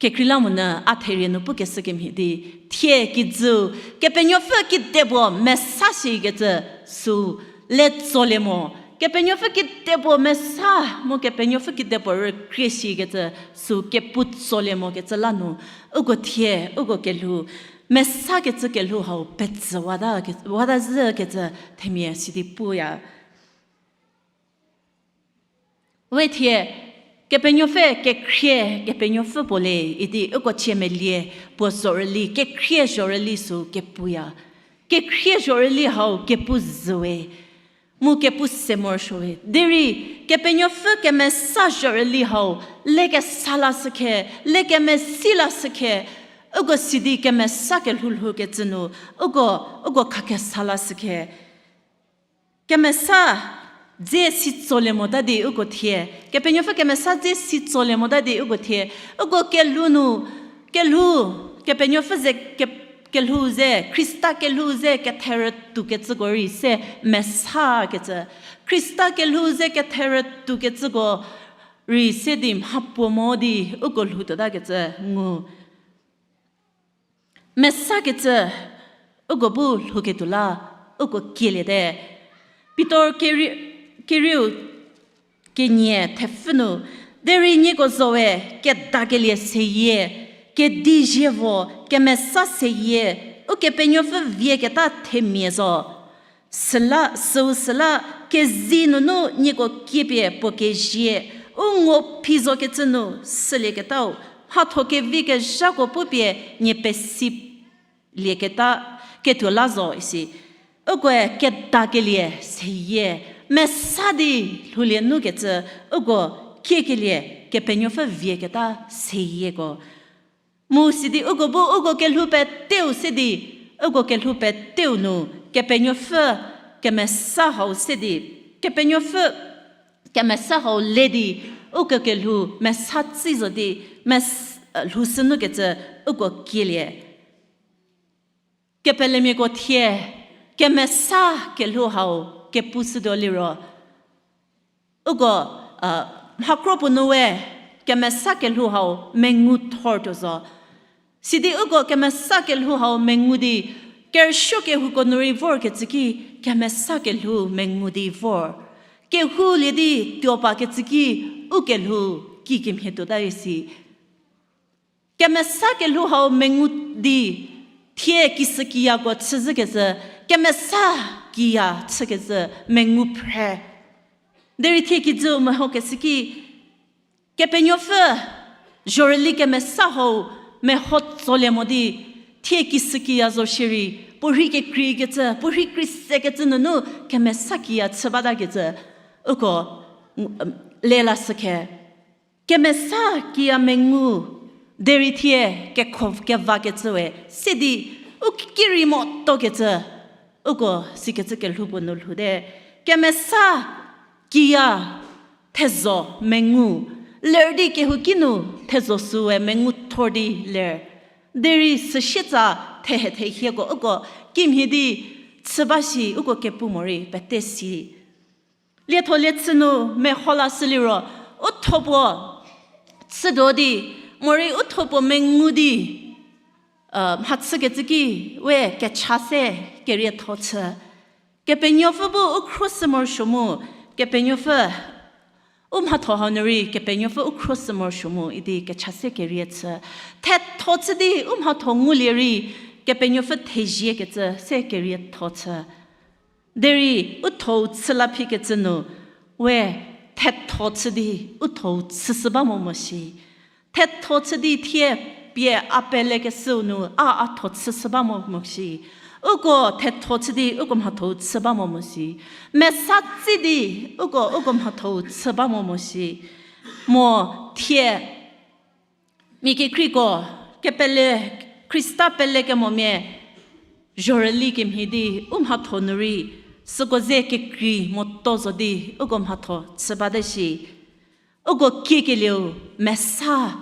kekreilamonyü a therie nu pukeshü kemhie di, thie kijüu, Kepenuopfü kidepuo mesa shikecü süu le tsolie mo, Kepenuopfü kidepuo mesa mu Kepenuopfü kidepuo rükrie shikecü süu kepu tsolie mokecü la nu, uko thie, uko kelhou, Mesakecü kelhou hau petsüwata, wata zhükecü themia sidi puya. We thie, Kepenuopfü kekhrie, Kepenuopfü puo le idi uko chie melie puo zhorüli, kekhrie zhorüli sü kepuya. Kekhrie zhorüli hau kepu zhüwe. Mu kepu se morosuowe. Derei, Kepenuopfü kemesa zhorüli hau, le kesa lashükhe, le kemesi lashükhe, uko sidi kemesa kelhou lhoukecü nu, uko, uko khakesa lashükhe. Kemesa dze si tsolie mota di uko thie. Kepenuopfü kemesa dze si tsolie mota di uko thie. Uko kelhou nu, kelhou, Kepenuopfü ze ke-, kelhou ze, Khrista kelhou ze ketherütuokecüko rei se mesakecü. Khrista kelhou ze ketherütuokecüko rei se di mhapuo mo di uko lhoutuotakecü ngu. Mesakecü, uko bu lhouketuo la, uko kieliete. Pitor keri-, kerieu kenie thepfü nu, derei nieko zowe, kedakelie seyie, kedi zievo, kemesa seyie, Ukepenuopfü vieketa themia zo. Süla, süu süla, kezi nunu nieko kiepie puo kezie, u ngo phi zokecü nu sülieketau, mhatho kevi kezhako pupie nie pesi lieketa ketuo la zo isi. Ukoe kedakelie seyie, mesa di lhoulie nukecü, uko kiekelie Kepenuopfü vieketa seyieko. Mu sidi uko bu uko kelhou peteu se di, uko kelhou peteu nu, Kepenuopfü kemesa hau se di, Kepenuopfü kemesa hau le di, uko kelhou mesa tsi zo di, mes-, lhoushü nukecü uko kielie. Kepelemiako thie, kemesa kelhou hau kepushütuo liro. Uko, mhakro puo nu we, kemesa kelhou hau mengu thortuo zo. Sidi uko kemesa kelhou hau mengu di, kerüsuo kehouko nu rei vorkecü ki, kemesa kelhou mengu di vor. Kehoulie di tuopakecü ki, u kelhou kikemhie tuota isi. Kemesa kelhou hau mengu di, thie kisükiyako chüzhükecü, kemesa kiya chükecü mengu phre. Derei thie kijü mehokeshü ki, Kepenuopfü zhorüli kemesa hau meho tsolie mo di, thie kisükiya zo shierei, puorhi kekreikecü, puorhi kreisekecü nunu kemesa kiya chü batakecü, uko, lelashükhe. Kemesa kiya mengu, derei thie kekho kevakecü we, sidi, u ki rei motokecü, uko sikecü kelhou puo nu lhou te, kemesa kiya thezho mengu, ler di kehouki nu thezho süe mengu thor di ler. Derei süsietsa thehe thehieko uko kimhie di chü ba shi uko kepu morei pete si. Lietho liechü nu meho lashü liro, u tho puo chütuo di, morei u tho puo mengu di, mhachükecü ki we kecha se kerietho chü. Kepenuopfü bu u khruoshü morosuo mu, Kepenuopfü u mhatho hau nu rei Kepenuopfü u khruoshü morosuo mu idi kecha se kerie chü. Thetho chü di u mhatho ngulie rei Kepenuopfü theziekecü se kerietho chü. Derei u thou chü la phikecü nu, we thetho chü di u thou chüshü ba mo mo shi. Thetho chü di thie pie a pelekeshüu nu a a tho chüshü ba mo mo shi. Uko thetho chü di uko mhatho chü ba mo mo shi. Mesa tsi di uko, uko mhatho chü ba mo mo shi. Mo thie mia kekreiko, kepele, Khrista pelekemomia, zhorüli kemhie di, u mhatho nu rei, süko ze kekrei moto zo di, uko mhatho chü bate shi. Uko kiekelieu mesa,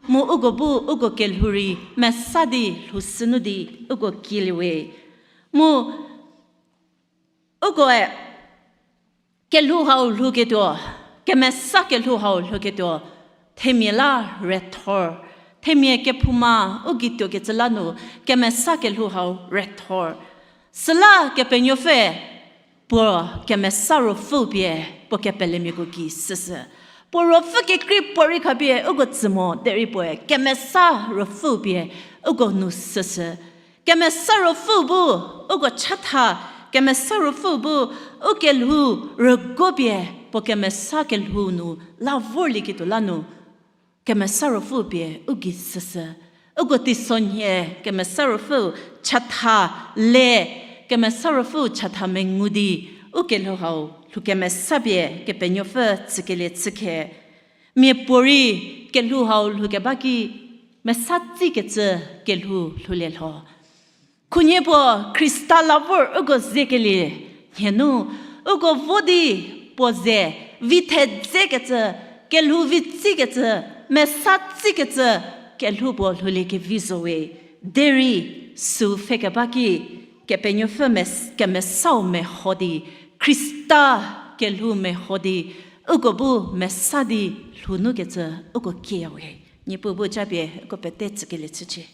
mu uko bu uko kelhou rei mesa di lhoushü nu di uko kieliewe. Mu ukoe kelhou hau lhouketuo, kemesa kelhou hau lhouketuo, themia la rethor, themia kephouma u gei tuokecü la nu, kemesa kelhou hau rethor. Süla Kepenuopfü puo kemesa ruopfü pie puo kepelemiako gei süsü. Puo ruopfü kekrei puorei khapie uko tsü mo derei puoe kemesa ruopfü pie uko nu süsü. Kemesa Ruopfü bu, uko chatha, Kemesa Ruopfü bu, u kelhou rügopie, puo kemesa kelhou nu, la vorlieketuo la nu, Kemesa Ruopfü pie u gei süsü. Uko teisonhie Kemesa Ruopfü chatha le, Kemesa Ruopfü chatha mengu di, u kelhou hau lhou kemesa pie Kepenuopfü tsükelie chükhe. Miapuorei kelhou hau lhou keba ki, mesa tsikecü kelhou lhoulie lho. Khunhie puo Khrista la vor uko zekelie nhie nu, uko vo di puo ze vi thedze kecü, kelhou vi tsikecü, mesa tsikecü, kelhou puo lhoulie kevi zo we, derei süu pfhe keba ki, Kepenuopfü mes-, kemesau meho di, Khrista kelhou meho di, uko bu mesa di lhou nu kecü uko kieya we. Niepuu bu japie uko pete tsükelie chücie.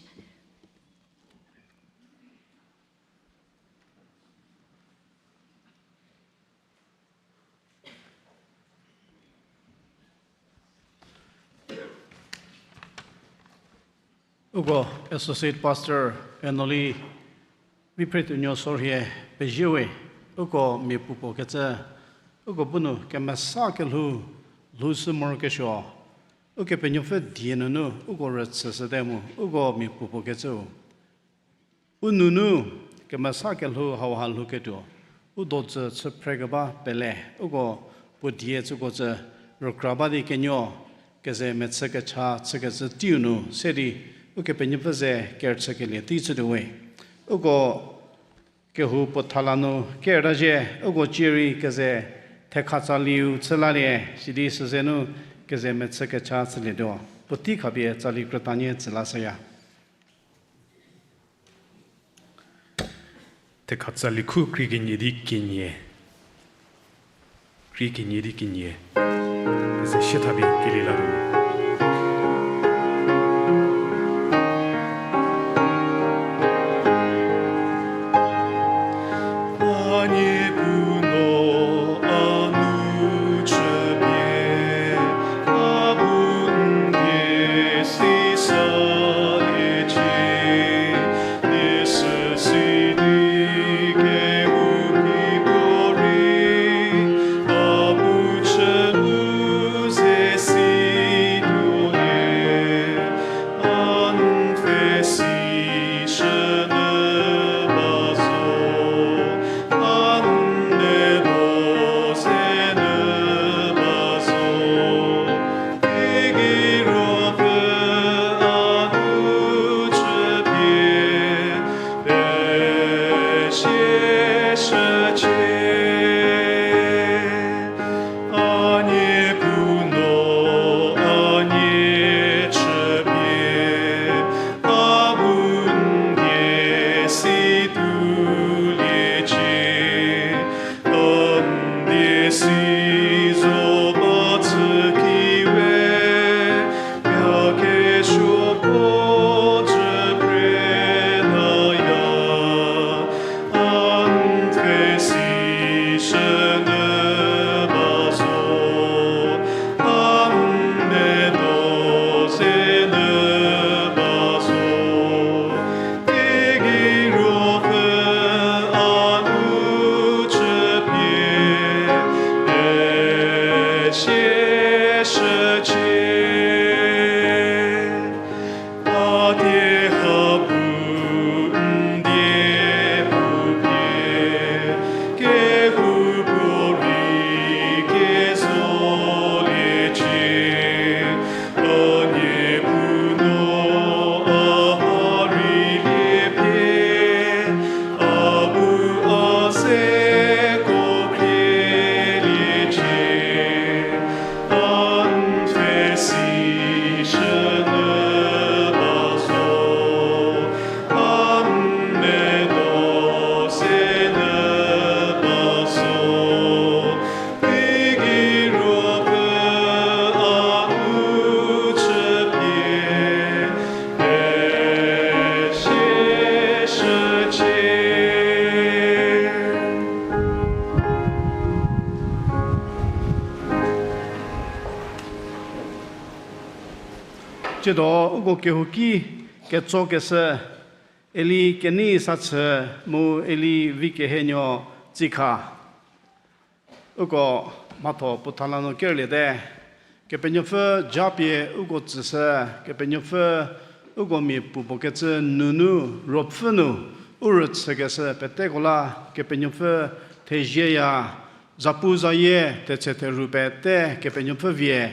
Uko Associate Pastor Enoli Viphretuonuo sorhie pezie we, uko mia puopuo kecü, uko bu nu kemesa kelhou lhou shü morokesuo, Ukepenuopfü die nunu uko rüchüshüte mu, uko mia puopuo kecüu. U nunu kemesa kelhou hauha lhouketuo, u dodzü chü phrekeba pele, uko puo die tsüko tsü rükra ba di kenuo, keze mechü kecha chükecü teiu nu se di, Ukepenuopfü ze kerüchükelie tei chütuo we. Uko kehou puo thala nu kerüta zhie, uko cierei keze thekha tsaliu chü lalie, sidi süze nu keze mechü kecha chülietuo. Puotei khapie tsali krütanie tsü lashüya. Thekha tsali khu krie kenie di kenie. Krie kenie di kenie. Keze sie thabi kelie la ru. A Niepuu, a nu chüpie, a bu n die si salie cie, nie süsi di kehouki puorei, a bu chü nu ze si tuolie, a n pfhe si shünyü ba zo, a n medo zenyü ba zo, teigei Ruopfü a nu chüpie, pezie shücie. A Niepuu, a nie chüpie, a bu n die si tuoliecie, a n die si zo ba tsü ki we, mia kesuo puo chü phreta ya, a n pfhe si shünyü ba zo, a n medo zenyü ba zo, teigei Ruopfü a nu chüpie, pezie shücie. A die ha bu n die pupie, kehoupuorei kezoliecie, a Niepuu, a ha rei lie pie, a bu a zeko khrieliecie, a n pfhe si shünyü ba zo, a n medo zenyü ba zo, teigei Ruopfü a nu chüpie, pezie shücie. Tsiedo uko kehouki ketsokeshü Eli kenei sa chü mu Eli vi kehenuo tsikha. Uko mhatho puo thala nu kerlie te. Kepenuopfü japie uko tsüshü, Kepenuopfü uko mia puopuo kecü nunu ruopfü nu u rüchükeshü peteko la Kepenuopfü thezieya, zapu zayie thetse therhu pete Kepenuopfü vie,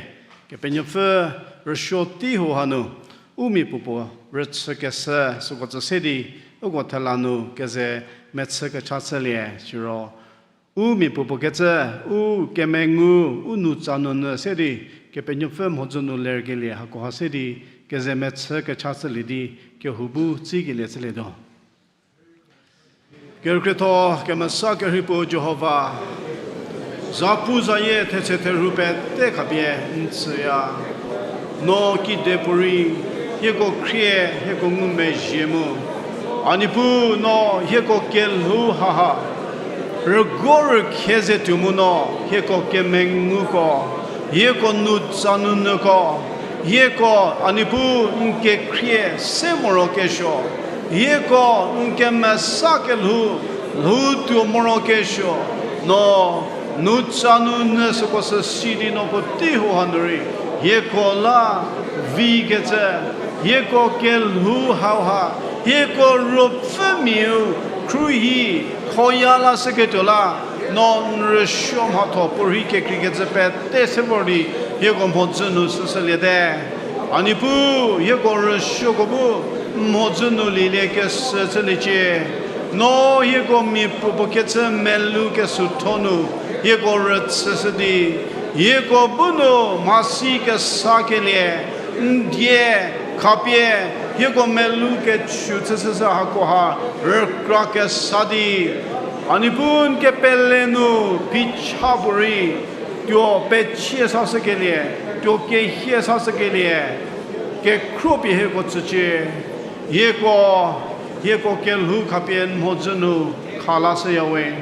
Kepenuopfü rüsuo tei hau hanu u mia puopuo rüchükeshü süko tsü se di uko thela nu keze mechü kecha chülie siro u mia puopuo kecü u kemengu u nutsa nunyü se di Kepenuopfü mhodzü nu lerkelie hakoha se di keze mechü kecha chülie di kehou bu tsikelie chülietuo. Kerükrietho kemesa kerhei puo Jihova, zapu zayie thetse therhu pete khapie n tsüya. No kedipuorei hieko khrie hieko ngumezhie mu, a Niepuu, no hieko kelhou haha rügo rükhieze tuo mu no hieko kemenguko, hieko nutsa nunyüko, hieko a Niepuu n kekhrie se morokesuo, hieko n kemesa kelhou lhou tuo morokesuo, no nutsa nunyü süko sü si di no puotei hau hanu rei hieko la vikecü, hieko kelhou hauha, hieko ruopfümiau khruohi khoya lashüketuo la, no n rüsuo mhatho puorei kekreikecü pete se vor di hieko mhodzü nu shüshüliete. A Niepuu, hieko rüsuoko bu n mhodzü nu lielie kesü chüliecie. No hieko mia puopuo kecü melou kesutho nu hieko rüchüshü di, hieko bu nu mhasi kesakelie n die khapie hieko melou kechü chüshüshü hakoha rükra kesa di, a Niepuu n kepele nu phicha puorei tuo pechie sashükelie, tuo kehie sashükelie kekhruo pie hieko tsücie. Hieko, hieko kelhou khapie n mhodzü nu khalashüya we.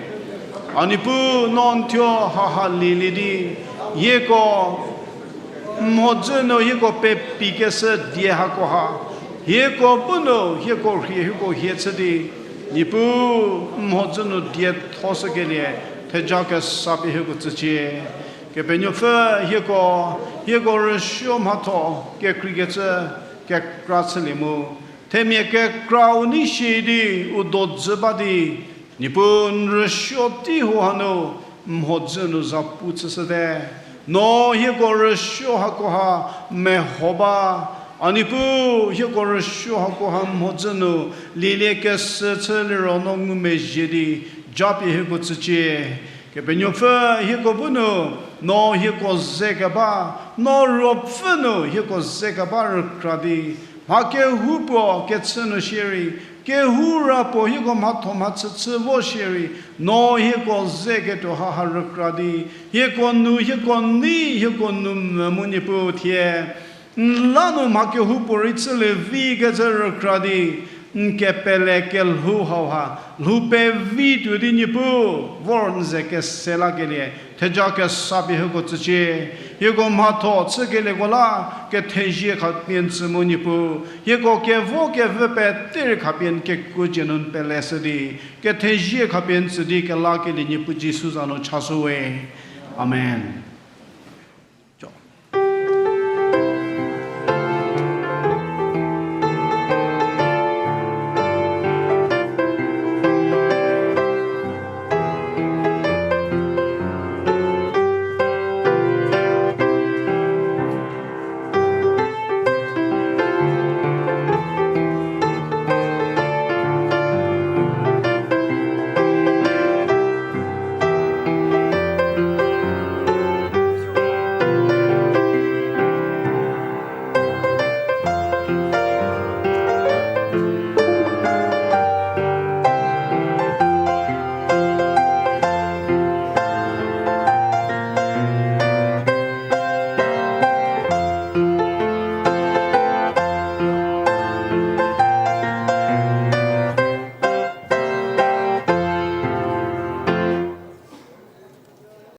A Niepuu, no n thuo haha lielie di, hieko n mhodzü nu hieko pepikeshü die hakoha, hieko bu nu hieko rhie hieko hie chü di, Niepuu, n mhodzü nu diethoshükelie theja kesa pie hieko tsücie. Kepenuopfü, hieko, hieko rüsuo mhatho kekreikecü kekra chülie mu, themia kekra u nei shi di u dodzü ba di, Niepuu n rüsuo tei hau hanu n mhodzü nu zapu chüshüte. No hieko rüsuo hakoha meho ba, a Niepuu, hieko rüsuo hakoha n mhodzü nu lielie kesü chü liro no ngumezhie di japie hieko tsücie. Kepenuopfü, hieko bu nu no hieko ze keba, no ruopfü nu hieko ze keba rükra di, mha kehoupuo kechü nu shierei, kehoura puo hieko mhatho mhachüchü vo shierei, no hieko ze ketuo haha rükra di, hieko nu, hieko nei, hieko nu mvü mu Niepuu thie n la nu mha kehoupuorei chülie vi kecü rükra di, n kepele kelhou hauha lhou pevi tuo di Niepuu, vor n ze kese lakelie theja kesa pie hieko tsücie. Hieko mhatho chükelieko la kethezie khapie n tsü mu Niepuu, hieko kevo kevü pete rei khapie n kekuo dzie nu n peleshü di, kethezie khapie n tsü di kelakelie Niepuu Jisu za nu chashü we. Amen.